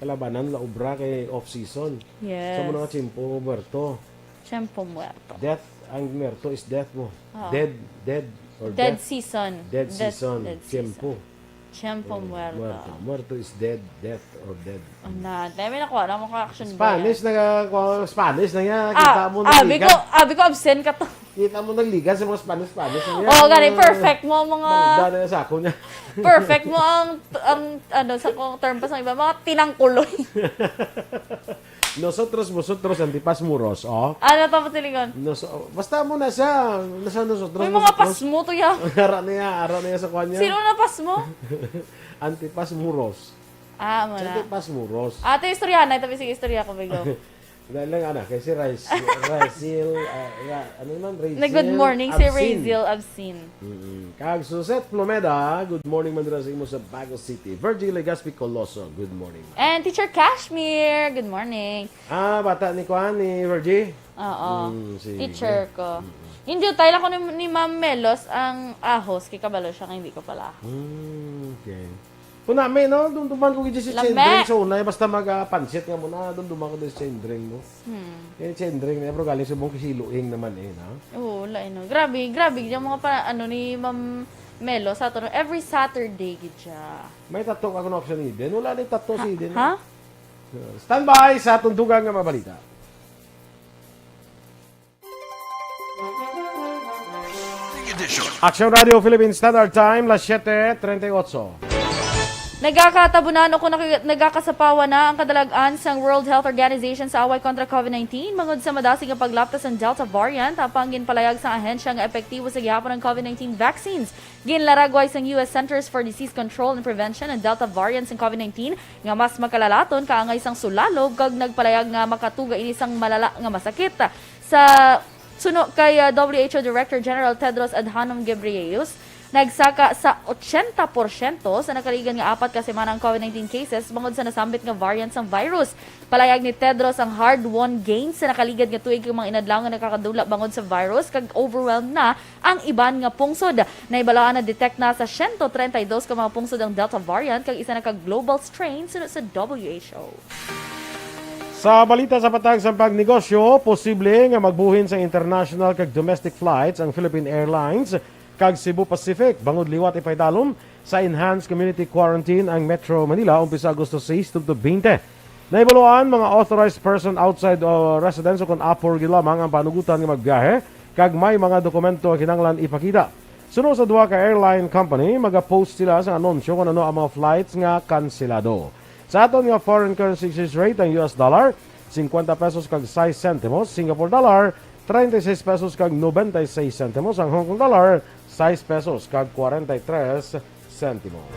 kalabanan la ubra kay off season. Yes. Sa mga tiempo muerto. Tiempo muerto. Death, ang muerto is death mo. Oo. Dead, dead, or Dead death. season. Dead Death, season. dead Tiempo. season. Tiempo Oh, muerto. muerto. Muerto is dead, death, or dead. Oh, na, dami na kuha na mo ka action Spanish, ba yan? nagakuha, Spanish na nga. Ah, Kita mo ah, naligan. Biko, ah, Biko, absent ka to. Kita mo nagligan sa mga Spanish, Spanish na nga. Oh, gani, perfect mo ang mga Magda na sa ako niya. Perfect mo ang, ang, ano, sa kong term pa sa iba, mga tinangkuloy. Nosotros, vosotros, antipas muros, oh. Ano to, Pasilingon? Nos-, basta mo na siya. Nasa nosotros, May mga vosotros. pasmo to, ya. Ara na ya, ara na ya sa kwan niya. Sino na pasmo? Antipas muros. Ah, mo na. Antipas muros. Ate, istorya na. Ito, sige, istorya ko, Bigo. Dahil lang, anak, kay si Rice, Rachel, ah, ya, ano naman, Na good Rachel morning, si Absin. Rachel Absin. Mm-mm. Kag Suzette Plomeda, good morning, man dira sa imo sa Bago City. Virgie Legaspi Coloso, good morning, ma'am. And Teacher Cashmere, good morning. Ah, bata ni kuan, ni Virgie? Oo. Mm, sige. Teacher ko. Mm-mm. Yung jutay lang ko ni, ni Ma'am Melos ang ahos, kay kabalo siya nga hindi ko pala. Mm, okay. Una, may, no? Dumduman ko gid si Lami. Chendreng sa una, eh, basta mag-pansit nga muna, dumduman ko din si Chendreng, no? Hmm. Eh, Chendreng na, pero galing subong kay si Luing naman, eh, no? Oo, lain, no? Grabe, grabe. Yung mga pa, ano ni Ma'am Melo sa ato, no? Every Saturday, gid siya. May tattoo ka kuno, option ni Eden. Wala na yung tattoo si Eden, no? Ha? Standby sa tundugan nga mabalita. Action Radio Philippine Standard Time, las siete treinta y ocho. Nagakatabunan o kung naki- nagakasapawan na ang kadalag-an sang World Health Organization sa away kontra COVID nineteen bangod sa madasig nga paglapta sang Delta variant. Apang ginpalayag sang ahensya nga epektibo sa gihapon ang COVID nineteen vaccines. Ginlaragway sang U S Centers for Disease Control and Prevention ang Delta variant sang COVID nineteen nga mas makalalaton kaangay sang sulalob kag nagpalayag nga makatuga ini sang malala nga masakit. Sa suno kay uh, W H O Director General Tedros Adhanom Ghebreyesus, nagsaka sa ochenta porsyento sa nakaligad nga apat ka semana ang COVID nineteen cases bangod sa nasambit nga variant sang virus. Palayag ni Tedros ang hard-won gains sa nakaligad nga tuig kag mga inadlaw nga nakakadula bangod sa virus kag overwhelmed na ang iban nga pungsod. Nahibaluan na detect na sa siyento treinta y dos ka mga pungsod ang Delta variant kag isa na ka global strain suno sa W H O. Sa balita sa patag sa pagnegosyo, posible nga magbuhin sa international kag domestic flights ang Philippine Airlines kag Cebu Pacific bangod liwat ipaidalom sa enhanced community quarantine ang Metro Manila umpisa Agosto sais tubtob twenty. Nahibaluan, mga authorized person outside o residence o kon apor gid lamang ang panugutan nga magbiyahe kag may mga dokumento nga kinahanglan ipakita. Suno sa duha ka airline company, magapost sila sa anunsyo kon ano ang mga flights nga kanselado. Sa aton nga foreign currency exchange rate, ang U S dollar, cincuenta pesos kag sais sentimos, Singapore dollar, treinta y seis pesos kag noventa y seis sentimos, ang Hong Kong dollar, sais pesos kag cuarenta y tres sentimos.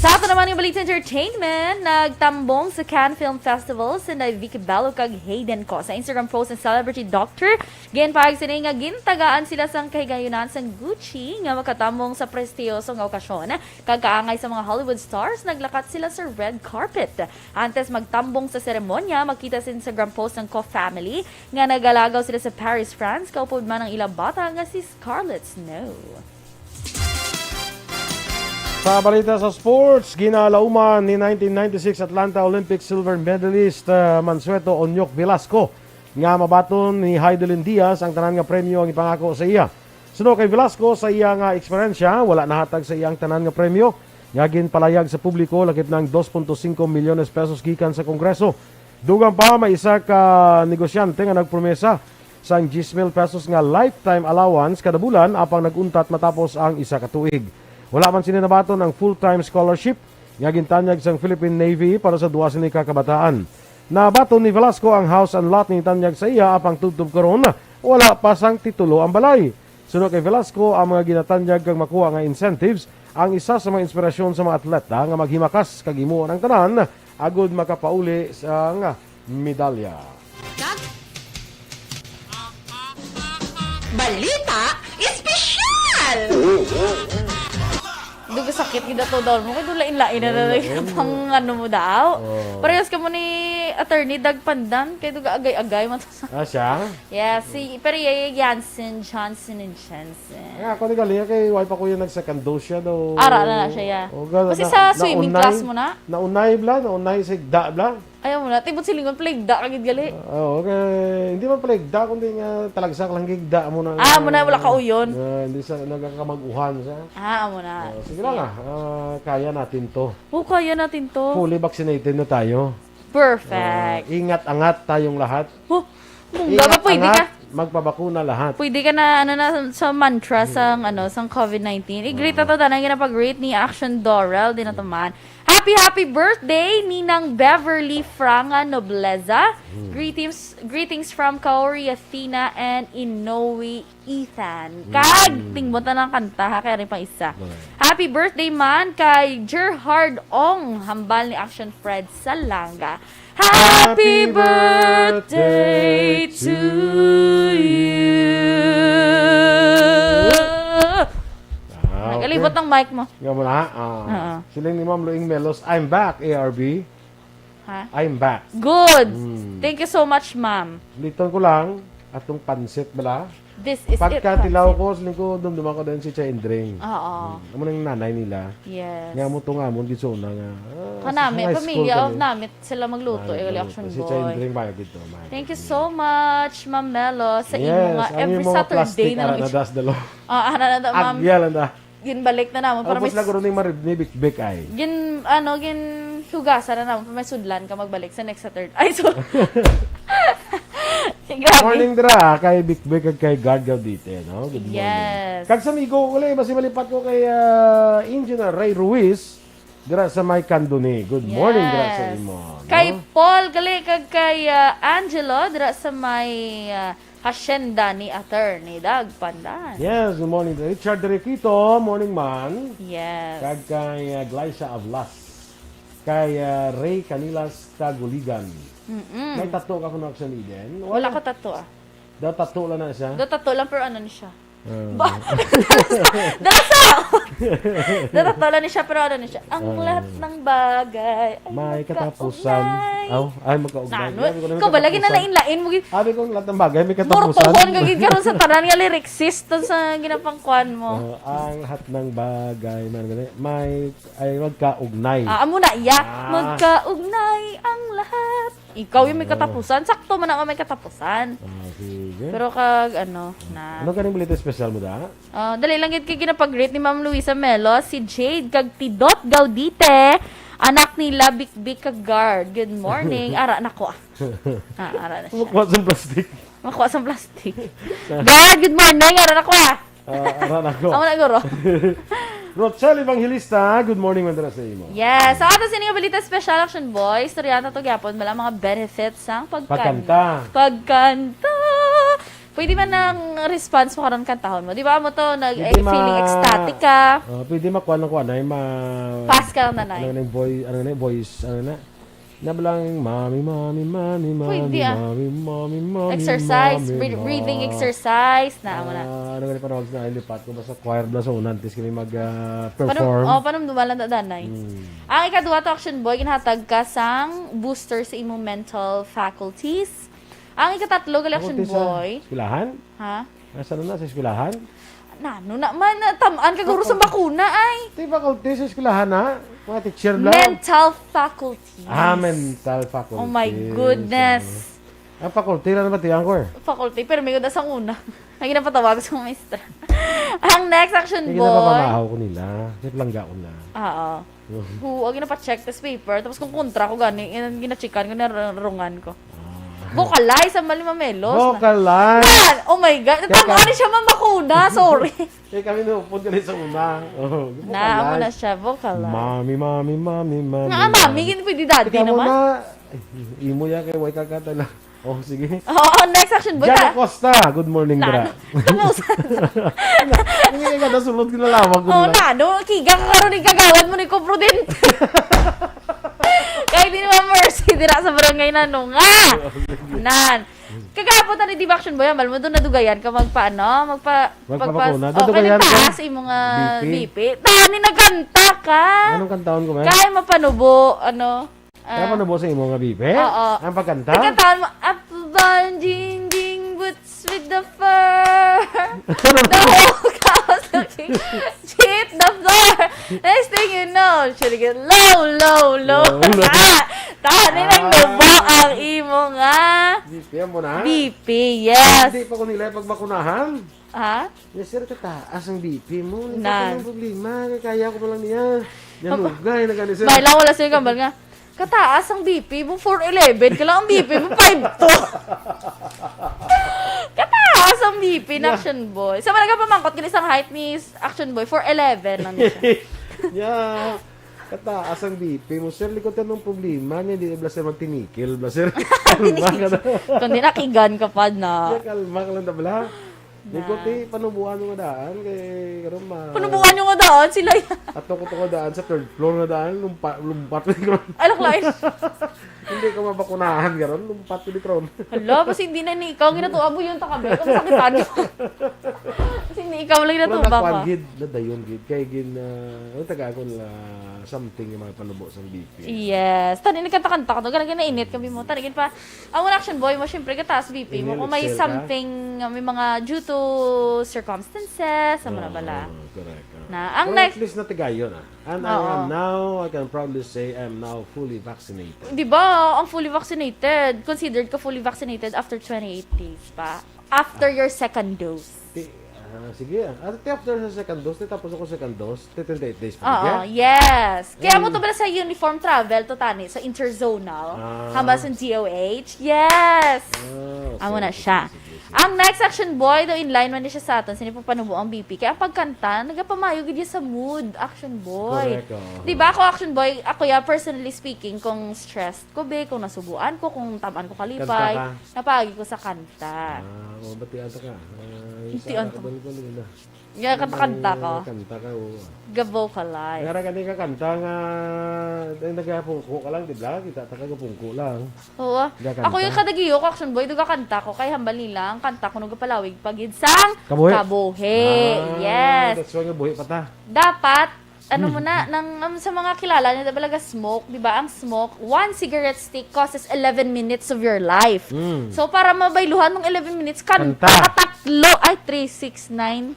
Sa ato naman nga balita entertainment, nagtambong sa Cannes Film Festival si Vicky Bello kag Hayden Co. Sa Instagram post ng celebrity doctor, ginpahayag sini nga gintagaan sila sang kahigayunan sang Gucci nga makatambong sa prestiyoso nga okasyon. Kag kaangay sa mga Hollywood stars, naglakat sila sa red carpet. Antes magtambong sa seremonya, makita sa Instagram post ng Co family nga nagalagaw sila sa Paris, France, kaupod man ang ilang bata nga si Scarlett Snow. Sa balita sa sports, ginalauman ni nineteen ninety-six Atlanta Olympic silver medalist, uh, Mansueto Onyok Velasco nga mabaton ni Heidelin Diaz ang tanan nga premyo ang ipangako sa iya. Suno kay Velasco, sa iya nga eksperyensya, wala nahatag sa iya ang tanan nga premyo nga ginpalayag sa publiko, lakip na ang dos punto singko milyones pesos gikan sa Kongreso. Dugang pa, may isa ka negosyante nga nagpromesa sang diyes mil pesos nga lifetime allowance kada bulan apang nag-untat matapos ang isa ka tuig. Wala man sini nabaton ang full-time scholarship nga gintanyag sang Philippine Navy para sa duha sini ka kabataan. Nabaton ni Velasco ang house and lot nga gintanyag sa iya, apang tubtob karon wala pa sang titulo ang balay. Suno kay Velasco, ang mga ginatanyag kag makuha nga incentives ang isa sa mga inspirasyon sa mga atleta nga maghimakas kag himuon ang tanan agud makapauli sang medalya. Kag balita espesyal! Duga sakit gid ato daw mo kay dulain-lain na lang pang ano mo daw. Oh. Parehas ka mo ni Attorney Doug Pandan kay duga agay-agay man to sa. Ah, siya? Yes, si pero Yaya Jansen, Johnson and Jensen. Ay, ako ni galing kay why pa ko yung nag-second dose siya daw. Ara na na siya, ya. O, ga- Kasi na- sa swimming naunay- class mo na? Naunay bla, naunay sigda bla. Ayaw mo na, tibot silingon pala igda ka gid gali. Oo, okay. Hindi man pala igda, kundi nga talagsak lang igda mo na. Ah, mo na, wala ka uyon. Ah, hindi sa nagkakamag-uhan siya. Ah, amo na. Oh, sige lang ah. Ah, kaya natin to. Oh, kaya natin to. Fully vaccinated na tayo. Perfect. Ah, ingat-angat tayong lahat. Oh, mungga ba pwede ka? Magpabakuna lahat. Pwede ka na, ano na, sa mantra sang, ano, sang COVID nineteen. I-greet ato tanan nga napag-greet ni Action Dorel, din ato man. Happy, happy birthday, Ninang Beverly Franga Nobleza. Greetings, greetings from Kaori Athena and Inoue Ethan. Kag, tingbutan ang kanta, ha, kaya rin pang isa. Happy birthday man kay Gerhard Ong, hambal ni Action Fred Salanga. Happy birthday to you. Ah, Nagalibot ang mic mo. Nga mo na, ah. Oo. Siling ni Ma'am Luing Melos, "I'm back, A R B. Ha? I'm back." Good. Thank you so much, ma'am. Liton ko lang, atong pansit bala. This is it, Pagka tilaw Francine. Ko, siling ko, dumduman ko din si Chay Indring. Oo. Hmm. Amo nang nanay nila. Yes. Nga mo to nga, mo gid sa una nga, ah, Kanami, sa high school pamilya of kami. Namit sila magluto, Nanay eh, wala magluto. Action Si Chay Boy. Indring, mayo gid to, mayo Thank you gid. So much, Ma'am Melo, sa imo Yes, nga ang every imo Saturday plastic, na ara lang na siya. Das dalo. Ah, ara na da, ma'am. Agya lang da. Ginbalik na naman para Tapos may lang guro ni Marie, ni Bik Bik ay. Gin-, ano, ginhugasan na naman para may sudlan ka magbalik sa next Saturday. Ay, so, grabe. Morning dira kay Bik Bik kag kay Guard Gaudite, no? Good morning. Yes. Kag sa amigo ko, ulit, basi malipat ko kay, ah, Engineer Ray Ruiz, dira sa may Candoni. Good morning dira sa Yes. imo, no? Kay Paul gali kag kay, ah, Angelo, dira sa may, ah, Hacienda ni Attorney Doug Pandan. Yes, good morning. Richard Requito, morning man. Yes. Kag kay, ah, Glycia Avlas. Kay, ah, Ray Canilas Taguligan. Mm-mm. May tattoo ka kuno, Action Eden? Wala Wala. Ko tattoo, ah. Daw tattoo lang na siya? Daw tattoo lang, pero ano ni siya? Ah. Ba-, dala sa, dala sa, dala pala ni siya, pero ano ni siya, ang Ah. lahat ng bagay ay May katapusan. magkaugnay. Aw, ay, magkaugnay. Nano? Sabi ko na may Ikaw ba, lagi na katapusan. Lain-lain mo gid. Sabi ko, ang lahat ng bagay may katapusan. Murtuhon ka gid karon sa tanan nga lyricsist sa ginapangkuan mo. Ah, ang lahat ng bagay, man, gani, may, ay, magkaugnay. Ah, amo na, iya. Ah. Magkaugnay ang lahat. Ikaw yung may Ah. katapusan. Sakto man ako may katapusan. Ah, sige. Pero kag, ano, na Ano ganing balita espesyal mo, da? Ah, dali lang gid kay ginapag-greet ni Ma'am Luisa Melo, si Jade kag Tidot Gaudite, anak nila Bikbik kag Guard. Good morning. Ara na ko, ah. Ah, ara na siya. Makuha sa plastic. Makuha sa plastic. Guard, good morning. Ara na ko, ah. Ah, ara na ko. Amo na, guro. Rochelle Evangelista, good morning, mandara sa imo. Yes. So, ato sini nga balita special, Action Boy. Istoryahan nato gyapon, wala mga benefits sang pagkan-, Pagkanta. Pagkanta. Pwede man ang response mo karon kantahon mo. Di ba mo to, nag, Pwede eh, ma-, feeling ecstatic ka? Ah, pwede makuha ng kuha na, ma-, Pass ka lang, nanay. Ano na yung boy-, ano na yung voice, ano na? Nabalang, "Mami, mami, mami, mami, Pwede, ah. mami, mami, mami, Exercise, mami, bre-, ma." breathing exercise na, amo na. Ah, ano nga ni panawag sa lipat ko? Basta choir bla sa una, antes kami mag, ah, Panu-, perform. Oh, panumduman lang ta, danay. Hmm. Ang ikaduha to, Action Boy, ginhatag ka sang booster sa imong mental faculties. Ang ikatatlo, gali, Action Faculty sa Boy. Eskwelahan? Ha? Asa na na, sa eskwelahan? Nano na man, natamaan ka guro sa Faculty. Bakuna, ay. Di faculty sa eskwelahan, ha? Mga teacher lang. Mental faculties. Ah, mental faculties. Oh my goodness. Ah. Ang faculty lang naman, tiyan ko, eh. Faculty, pero may ganda sa una. Ang ginapatawag sa mga maestra. Ang next, Action Boy. Hindi na mapamahaw ko nila. Kasi palangga ko na. Oo. Huwag na pa-check test paper. Tapos kung kontra ko gani, yun ang ginachikan ko, narungan ko. Ah. Vocalize, ang mali mamelos. Vocalize. Yan! Oh my God! Kaya Tama ka ni siya, Ma'am Bakuna. Sorry. Eh, kami naupod ka rin sa una. Oh, Na, amo vocalize. Na siya, vocalize. Mami, mami, mami, mami, Nga, mami, mami. Yun pwede daddy Ikaw naman. Muna, imo yan kay Way Kakata lang. Oh, sige. Oo, next, Action Boy, Jan ha? Acosta, good morning, Nano? Dra. Tapusan. Hindi ka nasulod, kinalawag ko Oh, nila. Nano? Kiga ka karon, yung kagawad mo ni Kuprudente. Kay di naman mercy, dira sa barangay Nanunga. Nan. Kagapon, tani, di ba, Action Boy, amal mo doon nadugayan ka magpa-, ano, magpa-, Magpapakuna. Magpas-, oh, Nadugayan kay ka? Taas, imo nga B P. B P. Tani, nagkanta ka. Anong kantaon ko, man? Kay mapanubo, ano, Kaya Ah. Panubo sa imo nga bibi? Oo. Ang pagkanta? Pagkanta mo, "Up on jingjing boots with the fur." The whole house looking, sweep the floor. Next thing you know, should get low, low, low. Low, low. Ah, tani, Ah. Nagnubo ang imo nga Bibi, amo na? Bibi, yes. Hindi pa ko nila pagbakunahan. Ha? Ya, sir, kataas ang B P mo. Hindi Nan. Ko problema. Kaya ko pa lang niya. Yan, lugay na gani, sir. May lang wala sa'yo kambal nga. Kataas ang B P mo, four eleven. Kailangan ang B P mo, five two. Kataas ang B P na Yeah. Action Boy. Sa mga nagpamangkot, kini isang height ni Action Boy, four eleven lang niya siya. Yeah. Kataas ang B P mo, sir. Likod ka ng problema niya. Hindi na bla, sir, magtinikil. Bla, sir. Kalma ka na. Kundi nakigan ka pa na. Yeah, kalma ka lang, tabla. Di ko Na. Ti panubuan mo nga daan kay karon ma- Panubuan nyo nga daan, sila yan. Ato ko to nga daan sa third floor nga daan, lumpa-, lumpat ko. Alak lain. Hindi ka mabakunahan karon, lumpat ko di karon. Hala, basta hindi na ni ikaw, ginatuwa mo yung takabi. Ang sakitan. Basta hindi ikaw lang Pero ginatuwa nakuan ba? Gid, nadayon gid. Kay gin, ah, ano taga ako na something yung mga panubo sa B P. Yes. Tani, nagkanta-kanta ka to. Ganang ginainit kami mo. Tani, gin pa, ang mga Action Boy mo, syempre, kataas B P mo. Inhale, Kung may exhale ka. Something, uh, may mga due to to circumstances, amo na bala. Oo, correct, oo. Na, ang Pero next at least natigayon, ah. And I am Oo. now, I can proudly say, I am now fully vaccinated. Di ba, ang fully vaccinated, considered ka fully vaccinated after twenty-eight days pa. After Ah. your second dose. Ti-, ah, sige, ah. Ate, after sa second dose, ti tapos ako second dose, ti twenty-eight days pa Oo, gid, yes. Kaya mo Mm. to bala sa uniform travel to tani, sa interzonal, Ah. hambal sa D O H. Yes. Ah, okay. Amo na Sige, siya. sige, sige. Ang next Action Boy, daw in line man ni siya sa aton, sini po panubo ang B P. Kaya ang pagkanta, nagapamayo gid siya sa mood, Action Boy. Correct, oo. Di ba ako, Action Boy, ako ya, personally speaking, kung stressed ko, be, kung nasubuan ko, kung tamaan ko kalipay, Kanta ka? napaagi ko sa kanta. Ah, oo, batian ta ka? Ah, yung Batian sa ta. Kabalo ko nila. Nga, kanta-kanta ka? Kanta ka, oo. Ga-vocalize. Nga ra gani ka kanta nga, eh, nagapungko ka lang, di ba? Kita ta ka gapungko lang. Oo. Gakanta. Ako yung kadagiyo ko, Action Boy, nagakanta ko. Kay hambal nila, ang kanta ko nagapalawig pa gid sang Kabuhi. kabuhi. Ah, Yes. that's why nga buhi pa ta. Dapat, ano mo na, nang, um, sa mga kilala na talaga smoke, di ba? Ang smoke, one cigarette stick causes eleven minutes of your life. Mm. So, para mabayluhan mong eleven minutes, kanta Kanta. ka tatlo, ay, three, six, nine,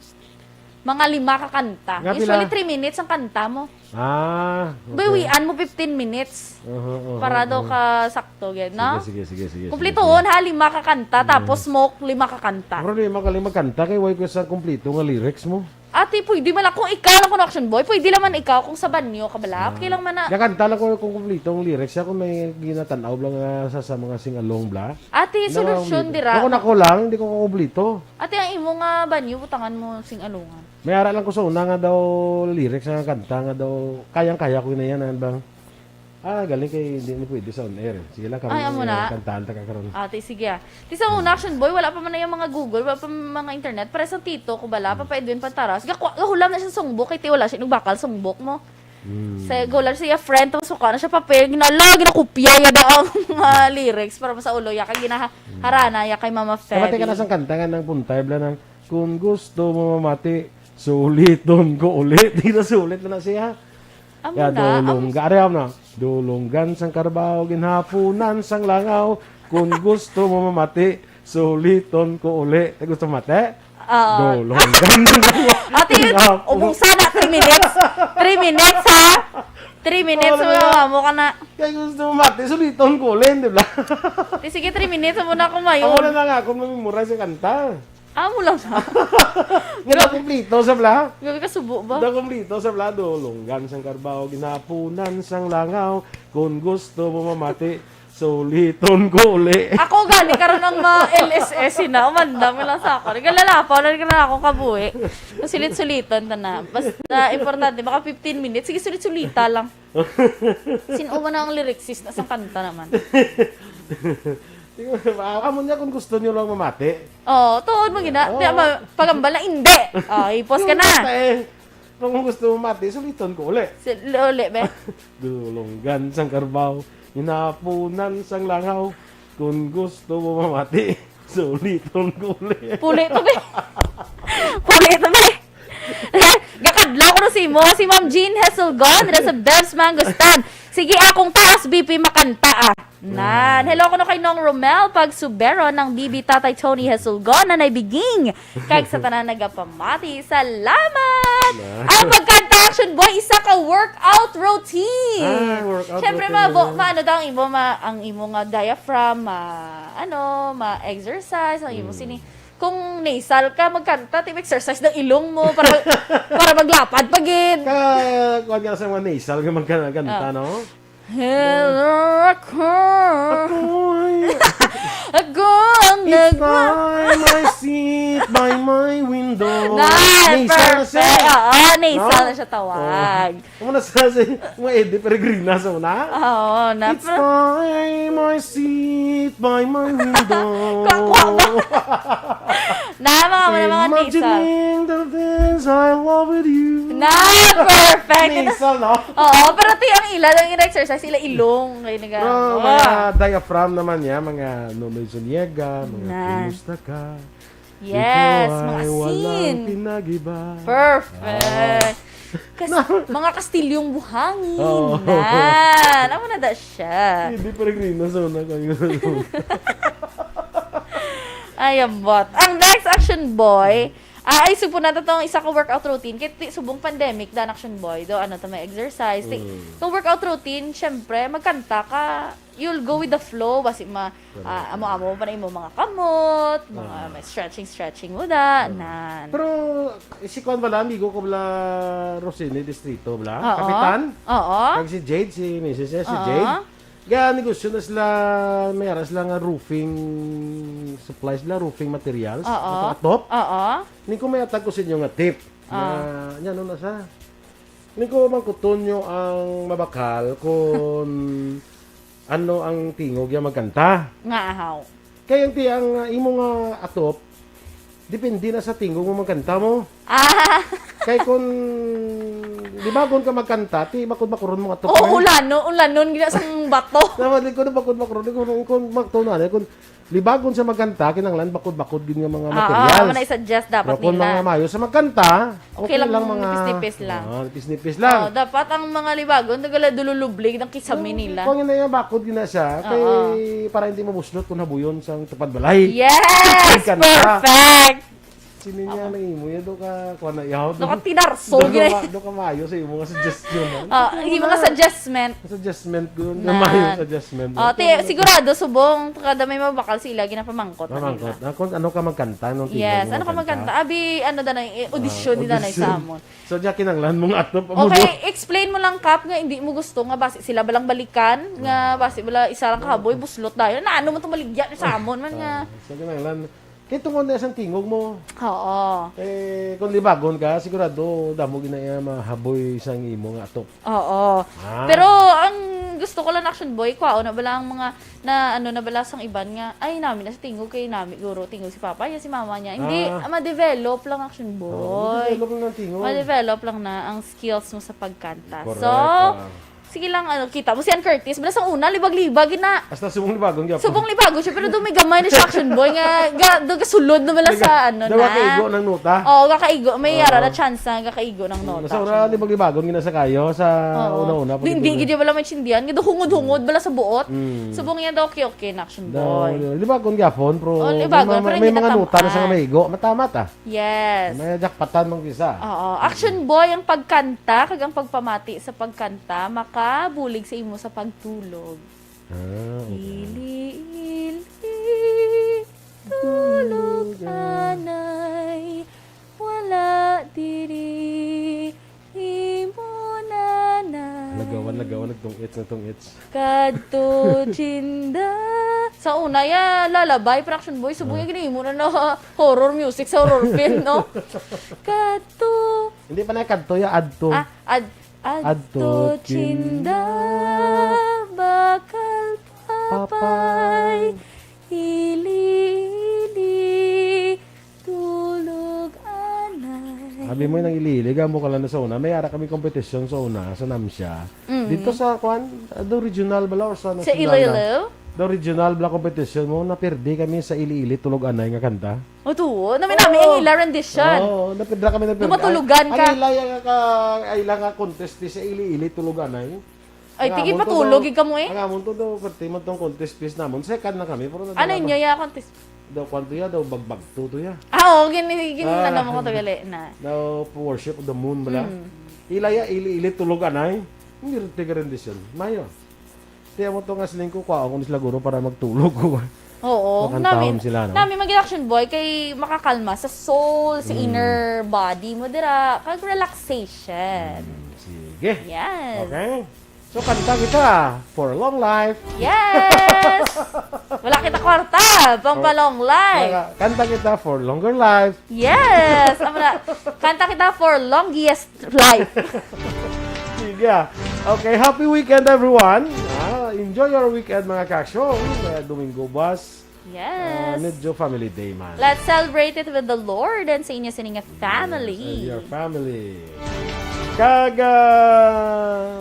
mga lima ka kanta. Nga Usually, pila? three minutes ang kanta mo. Ah, okay. Bawian mo fifteen minutes. Aha, aha, Para daw aha. ka sakto, gid, no? Sige, sige, sige, sige, sige, Kumplituhon, sige. ha, lima ka kanta, Mm. tapos smoke, lima ka kanta. Pero lima ka, lima kanta, kay way ko sa kumplito nga lyrics mo. Ate, pwede man ako, ikaw lang kung Action Boy, pwede lang man ikaw kung sa banyo ka bala. Ah. Okay lang man na. Gakanta lang ko kung kumplito ang lyrics, ako may ginatanaw lang nga sa, sa mga sing-along bla. Ate, Wala solusyon akong dira. Ako na ko lang, hindi ko kumplito. Ate, ang imo nga banyo, butangan mo sing-alongan. May ara lang ko sa una nga daw lyrics nga kanta nga daw, kayang-kaya ko na yan, ano bang? Ah, galing kay hindi mo pwede sa on air. Sige lang, Ay, karon, amo eh, na. kantahan ta ka karon. Ate, sige, ah. Ti sa una, Action Boy, wala pa man na yung mga Google, wala pa man mga internet. Pares ang tito ko bala, Hmm. Papa Edwin Pantaras. Gaku-, gahulam na siya sa songbook, kay ti wala siya nagbakal songbook mo. Hmm. Sa gahulam siya friend, tapos mukha na siya papel, ginala, ginakopya, yada ang mga lyrics para sa ulo, ya kay ginaha-, Hmm. harana, ya kay Mama Feby. Kamati ka na sang kanta nga ng Puntay, bla, ng, "Kung gusto mo mamati, suliton ko uli." Di na sulit na na siya. Amo Ya, na, dulong amo ga-, ari, amo na. Dulonggan sang karbaw, ginhapunan sang langaw. Kung gusto mo mamati, suliton ko uli. Ay, gusto mamati? Oo. Dulonggan sang karbaw. Ate, Ginhapunan. ubong sana, three minutes. Three minutes, ha? Three minutes, Oo, mga diba? amo ka na. Kaya gusto mamati, suliton ko uli, di ba? Di, sige, three minutes, amo na ako mayon. Amo na nga, kung mamemorize ang kanta. Amo lang sa Nga nakumplito sa bla? Grabe ka subo ba? Nakumplito sa bla, dulonggan sang karbaw, ginapunan sang langaw. Kung gusto mo mamati, suliton ko uli. Ako gani, karon ang ma-L S S na, umanda mo lang sa ako. Nagalalapaw na rin ka na akong kabuhi. Sulit-sulitan ta na. Basta importante, baka fifteen minutes. Sige, sulit-sulita lang. Sin-o man ang lyricist na sang kanta naman? Amo niya kung gusto niyo lang mamati. Oo, tuod mo gina. Oo. Di ba, pagambal na, hindi. Oh, ipos ka Yung na. kanta eh, kung gusto mo mati, suliton ko uli. Si, uli, be. Dulonggan sang karbaw, hinapunan sang langaw. Kung gusto mo mamati, suliton ko uli. Puli to, be. Puli to, be. Gakadlaw ko na si mo, si Ma'am Jean Hesulgon, dira sa Bev's Mango Stand. Sige, akong taas B P makanta, ah. Nan. Wow. Hello ko na kay Nong Romel Pagsubero ng B B Tatay Tony Hesulgon, Nanay Biging. Kag sa tanan nagapamati, salamat! Wow. Ang pagkanta, Action Boy, isa ka workout routine. Ah, workout Siyempre, routine ma-, na. ma-, ano daw ang imo, ma-, ang imo nga diaphragm, ma-, ano, ma-exercise, ang imo Hmm. sini-, Kung nasal ka, magkanta, ti exercise ng ilong mo para, para maglapad pa gid. Ka, kuwan nga sa mga nasal nga magkanta, Ah. no? Hello, ako. Ako'y Ako ang It's nag- time I sit by my window. Nice, Nasal na siya. perfect. Oo, nasal No? na siya tawag. Oo. Amo na sa, sa mga Eddie Peregrina sa una. Oo, na It's pro- time I sit by my window. Kwa, kwa, kwa. Na, mga, mga, mga Imagining the things I love with you. Na, perfect. Nasal, no? Oo, pero ti ang ila, ang ila exercise, ila ilong, kay naga-, Bro, ah. mga diaphragm naman niya, mga Nonoy Zuniega, mga Na. Kumusta Ka? Yes, Ikaw mga ay walang asin. pinag-iba. Perfect. Ah. Kas-, mga kastilyong buhangin. Oo. Nan. Amo na da siya. Hindi, Peregrino, sa una kayo. Ay, ambot. Ang next Action Boy, ah, ay, subong na to tong isa ka workout routine. Kay ti-, subong pandemic, dan Action Boy, do, ano to, may exercise. Ti-, Mm. kung workout routine, syempre, magkanta ka, you'll go with the flow. Basi ma-, Correct. ah, amo-amo pa na imo mga kamot, mga Ah. may stretching-stretching mo da, Ah. nan. Pero, eh, si Kwan bala, amigo ko bala, Rosini Distrito bala? Oo. Kapitan? Oo. Kag si Jade, si misis niya, si Oo. Jade. Ga negosyo na sila, may ara sila nga roofing supplies, sila roofing materials, Oo. ato atop. Oo. Ni ko may atag ko sa inyo nga tip. Ah. Nga, nya, ano na sa? Ni ko mangkuton nyo ang mabakal kung ano ang tingog niya magkanta. Nga ahaw. Kay ang ti-, ang, ah, imo nga atop, depende na sa tingog mo magkanta mo. Ah. Kay kung libagon ka magkanta, ti bakod-bakuron mo atop. Oo, man. Ulano, ulanon gina sang bato. Tama din ko na bakod-bakuron. Kung, kung magtunan, eh, kung libagon sa magkanta, kinahanglan bakod-bakod gid nga mga Ah, materials. Mga na-suggest dapat Pero kung nila. Mga mayo sa magkanta, okay Okay lang, lang mga nipis-nipis lang. Ah, nipis-nipis lang. Oh, dapat ang mga libagon, nagala dululublig ng kisame Oo, nila. Kung yun na yung bakod gina siya, kay Oo. Para hindi mabuslot kung habuyon sa tupad balay. Yes! Kanta. Perfect! Sino niya na imo? Yan do ka, kuha na ihaw. Do ka tinarso, Do ka gina- ma-, do ka mayo sa imo nga suggestion, man. Ah, Ito imo na. Nga suggestment. Suggestment, good. Na. Mayo suggestment. Oh, ti-, sigurado, subong, kada may mabakal sila, ginapamangkot na Mamangkot. Nila. Ah, kung ano ka magkanta, nung Yes, ano ka magkanta? Abi, ano da na, eh, audition Ah, ni Danay audition. Sa amon. So, diya kinanglan mo nga atop mo, Okay, no? Explain mo lang, Kap, nga hindi mo gusto nga basi sila balang balikan, nga Ah. basi bala isa lang kahaboy, buslot dayon. Na ano man itong baligya ni sa amon man nga. Ah, so, kinanglan. Kay tungod na isang tingog mo. Oo. Eh, kung libagon ka, sigurado damo gina iya mahaboy sang imo nga atop. Oo. Ah. Pero ang gusto ko lang, Action Boy, kwaon na bala ang mga na ano na bala sang iban nga, "Ay, nami na sa tingog kay nami guro tingog si papa niya, si mama niya." Hindi, Ah. ah, ma-develop lang, Action Boy. Oo, ma-develop lang ang tingog. Ma-develop lang na ang skills mo sa pagkanta. Correct, So, ah. sige lang, ano, kita mo si Ann Curtis, bala sang una, libag-libag, gina. Hasta subong libagon gyapon. Subong libagon siya, pero doon may gamay na siya, Action Boy, nga, ga, doon kasulod na bala Liga-, sa, ano daw na. Kakaigo ng nota. Oo, kakaigo. May Oo. Yara na chance na kakaigo ng Mm, nota, sa una, Action Boy. Libag-libagon gina sa kayo, sa Oo. una-una pa Di, gid di, na. Gid bala may tsindihan. Gid hungod-hungod Mm. bala sa buot. Mm. Subong yan daw, okay, okay na, Action Daw, Boy. Libagon gyapon, pero Oh, libagon, may mga, pero may hindi mga nota na sa natam-an. Maigo. Matama ta. Yes. May jackpotan mong isa. Oo. Action Boy, ang pagkanta kag ang pagpamati sa pagkanta makabulig sa imo sa pagtulog. Ah, okay. Ili-ili, tulog, Tulog, ah. Anay, wala diri, imo nanay. Lagawan, lagawan, nagtungits, nagtungits. Kadto, Jinda. Sa una, ya, lullaby, Action Boy, subong Ah. ya ginahimo na na horror music sa horror film, no? Kadto. Hindi pa na kadto, ya, adto. Ah, ad-, Adto, adto, Jinda. Jinda, bakal papay. Papay. Ili-ili, tulog, anay. Abi mo nang ili-ili, gamo ka lang na sa una. May ara kami competition sa una, sa Namsia. Mm. Dito sa, kwan, ah, do regional bala or sa Sa national na? Iloilo? Do regional bala competition mo, napirdi kami sa ili-ili, tulog, anay nga kanta. O, tuo. Nami-nami Oo. Ang ila rendition. Oo, napirda kami, napirda. Dumatulugan ka. Ang ila, ang ka, ay, ila nga contest sa ili-ili, tulog, anay. Ay, Ang tigid amon to matulog, daw, ikaw mo eh. Ang amon to daw, pati man tong contest piece namon. Second na kami, pero Ano nagdala inyo pa. Ya contest? Daw, kwan to ya, daw, bagbag to to ya. Ah, oo, gini, gini, Ah. Ano mo ko to, gali na. Daw, worship of the moon, bala. Mm. Ila ya, ili, ili, tulog, anay. Hindi rin, tiga rendition. Mayo. Kaya mo to nga siling ko, kwaon ko ni sila guro para magtulog ko. Oo, Makantahon nami, sila, no? Nami mag-Action Boy kay makakalma sa soul, sa Mm. inner body mo dira, kag relaxation. Mm, sige. Yes. Okay. So, kanta kita for long life. Yes! Wala kita kwarta, pang For pa long life. Wala. Kanta kita for longer life. Yes! Amo na. Kanta kita for longest life. Sige. Okay, happy weekend, everyone. Ah, enjoy your weekend, mga kaksyo. Kaya Domingo buwas, Yes. ah, medyo family day man. Let's celebrate it with the Lord and sa inyo sini nga family. Yes, and your family. Kag, ah,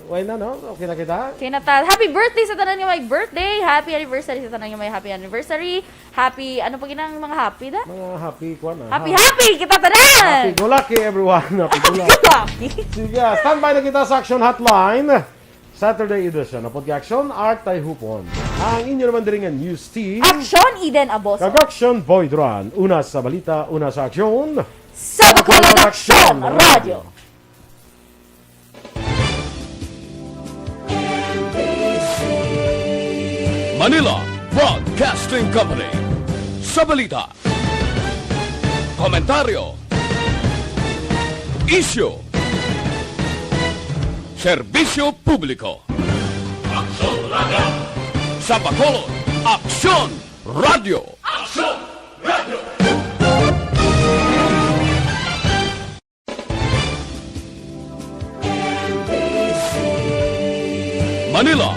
why na, no? Okay na kita? Okay na ta. Happy birthday sa tanan nga may birthday. Happy anniversary sa tanan nga may happy anniversary. Happy, ano pa ginang mga happy da? Mga happy, kwan, ah. Happy, Ha-, happy kita tanan! Happy go lucky, everyone. Happy go lucky. Happy go lucky. Sige, ah, standby na kita sa Action Hotline. Saturday edition. Apod kay Action, Art Tayhupon. Ang inyo naman diri nga news team. Aksyon, Eden Aboso. Kag Aksyon, Boy Duran. Una sa balita, una sa aksyon. Sa Bacolod Aksyon Radio. Manila Broadcasting Company. Sa balita, komentaryo, isyu, serbisyo publiko. Aksyon Radio. Sa Bacolod, Aksyon Radio. Aksyon Radio. Manila,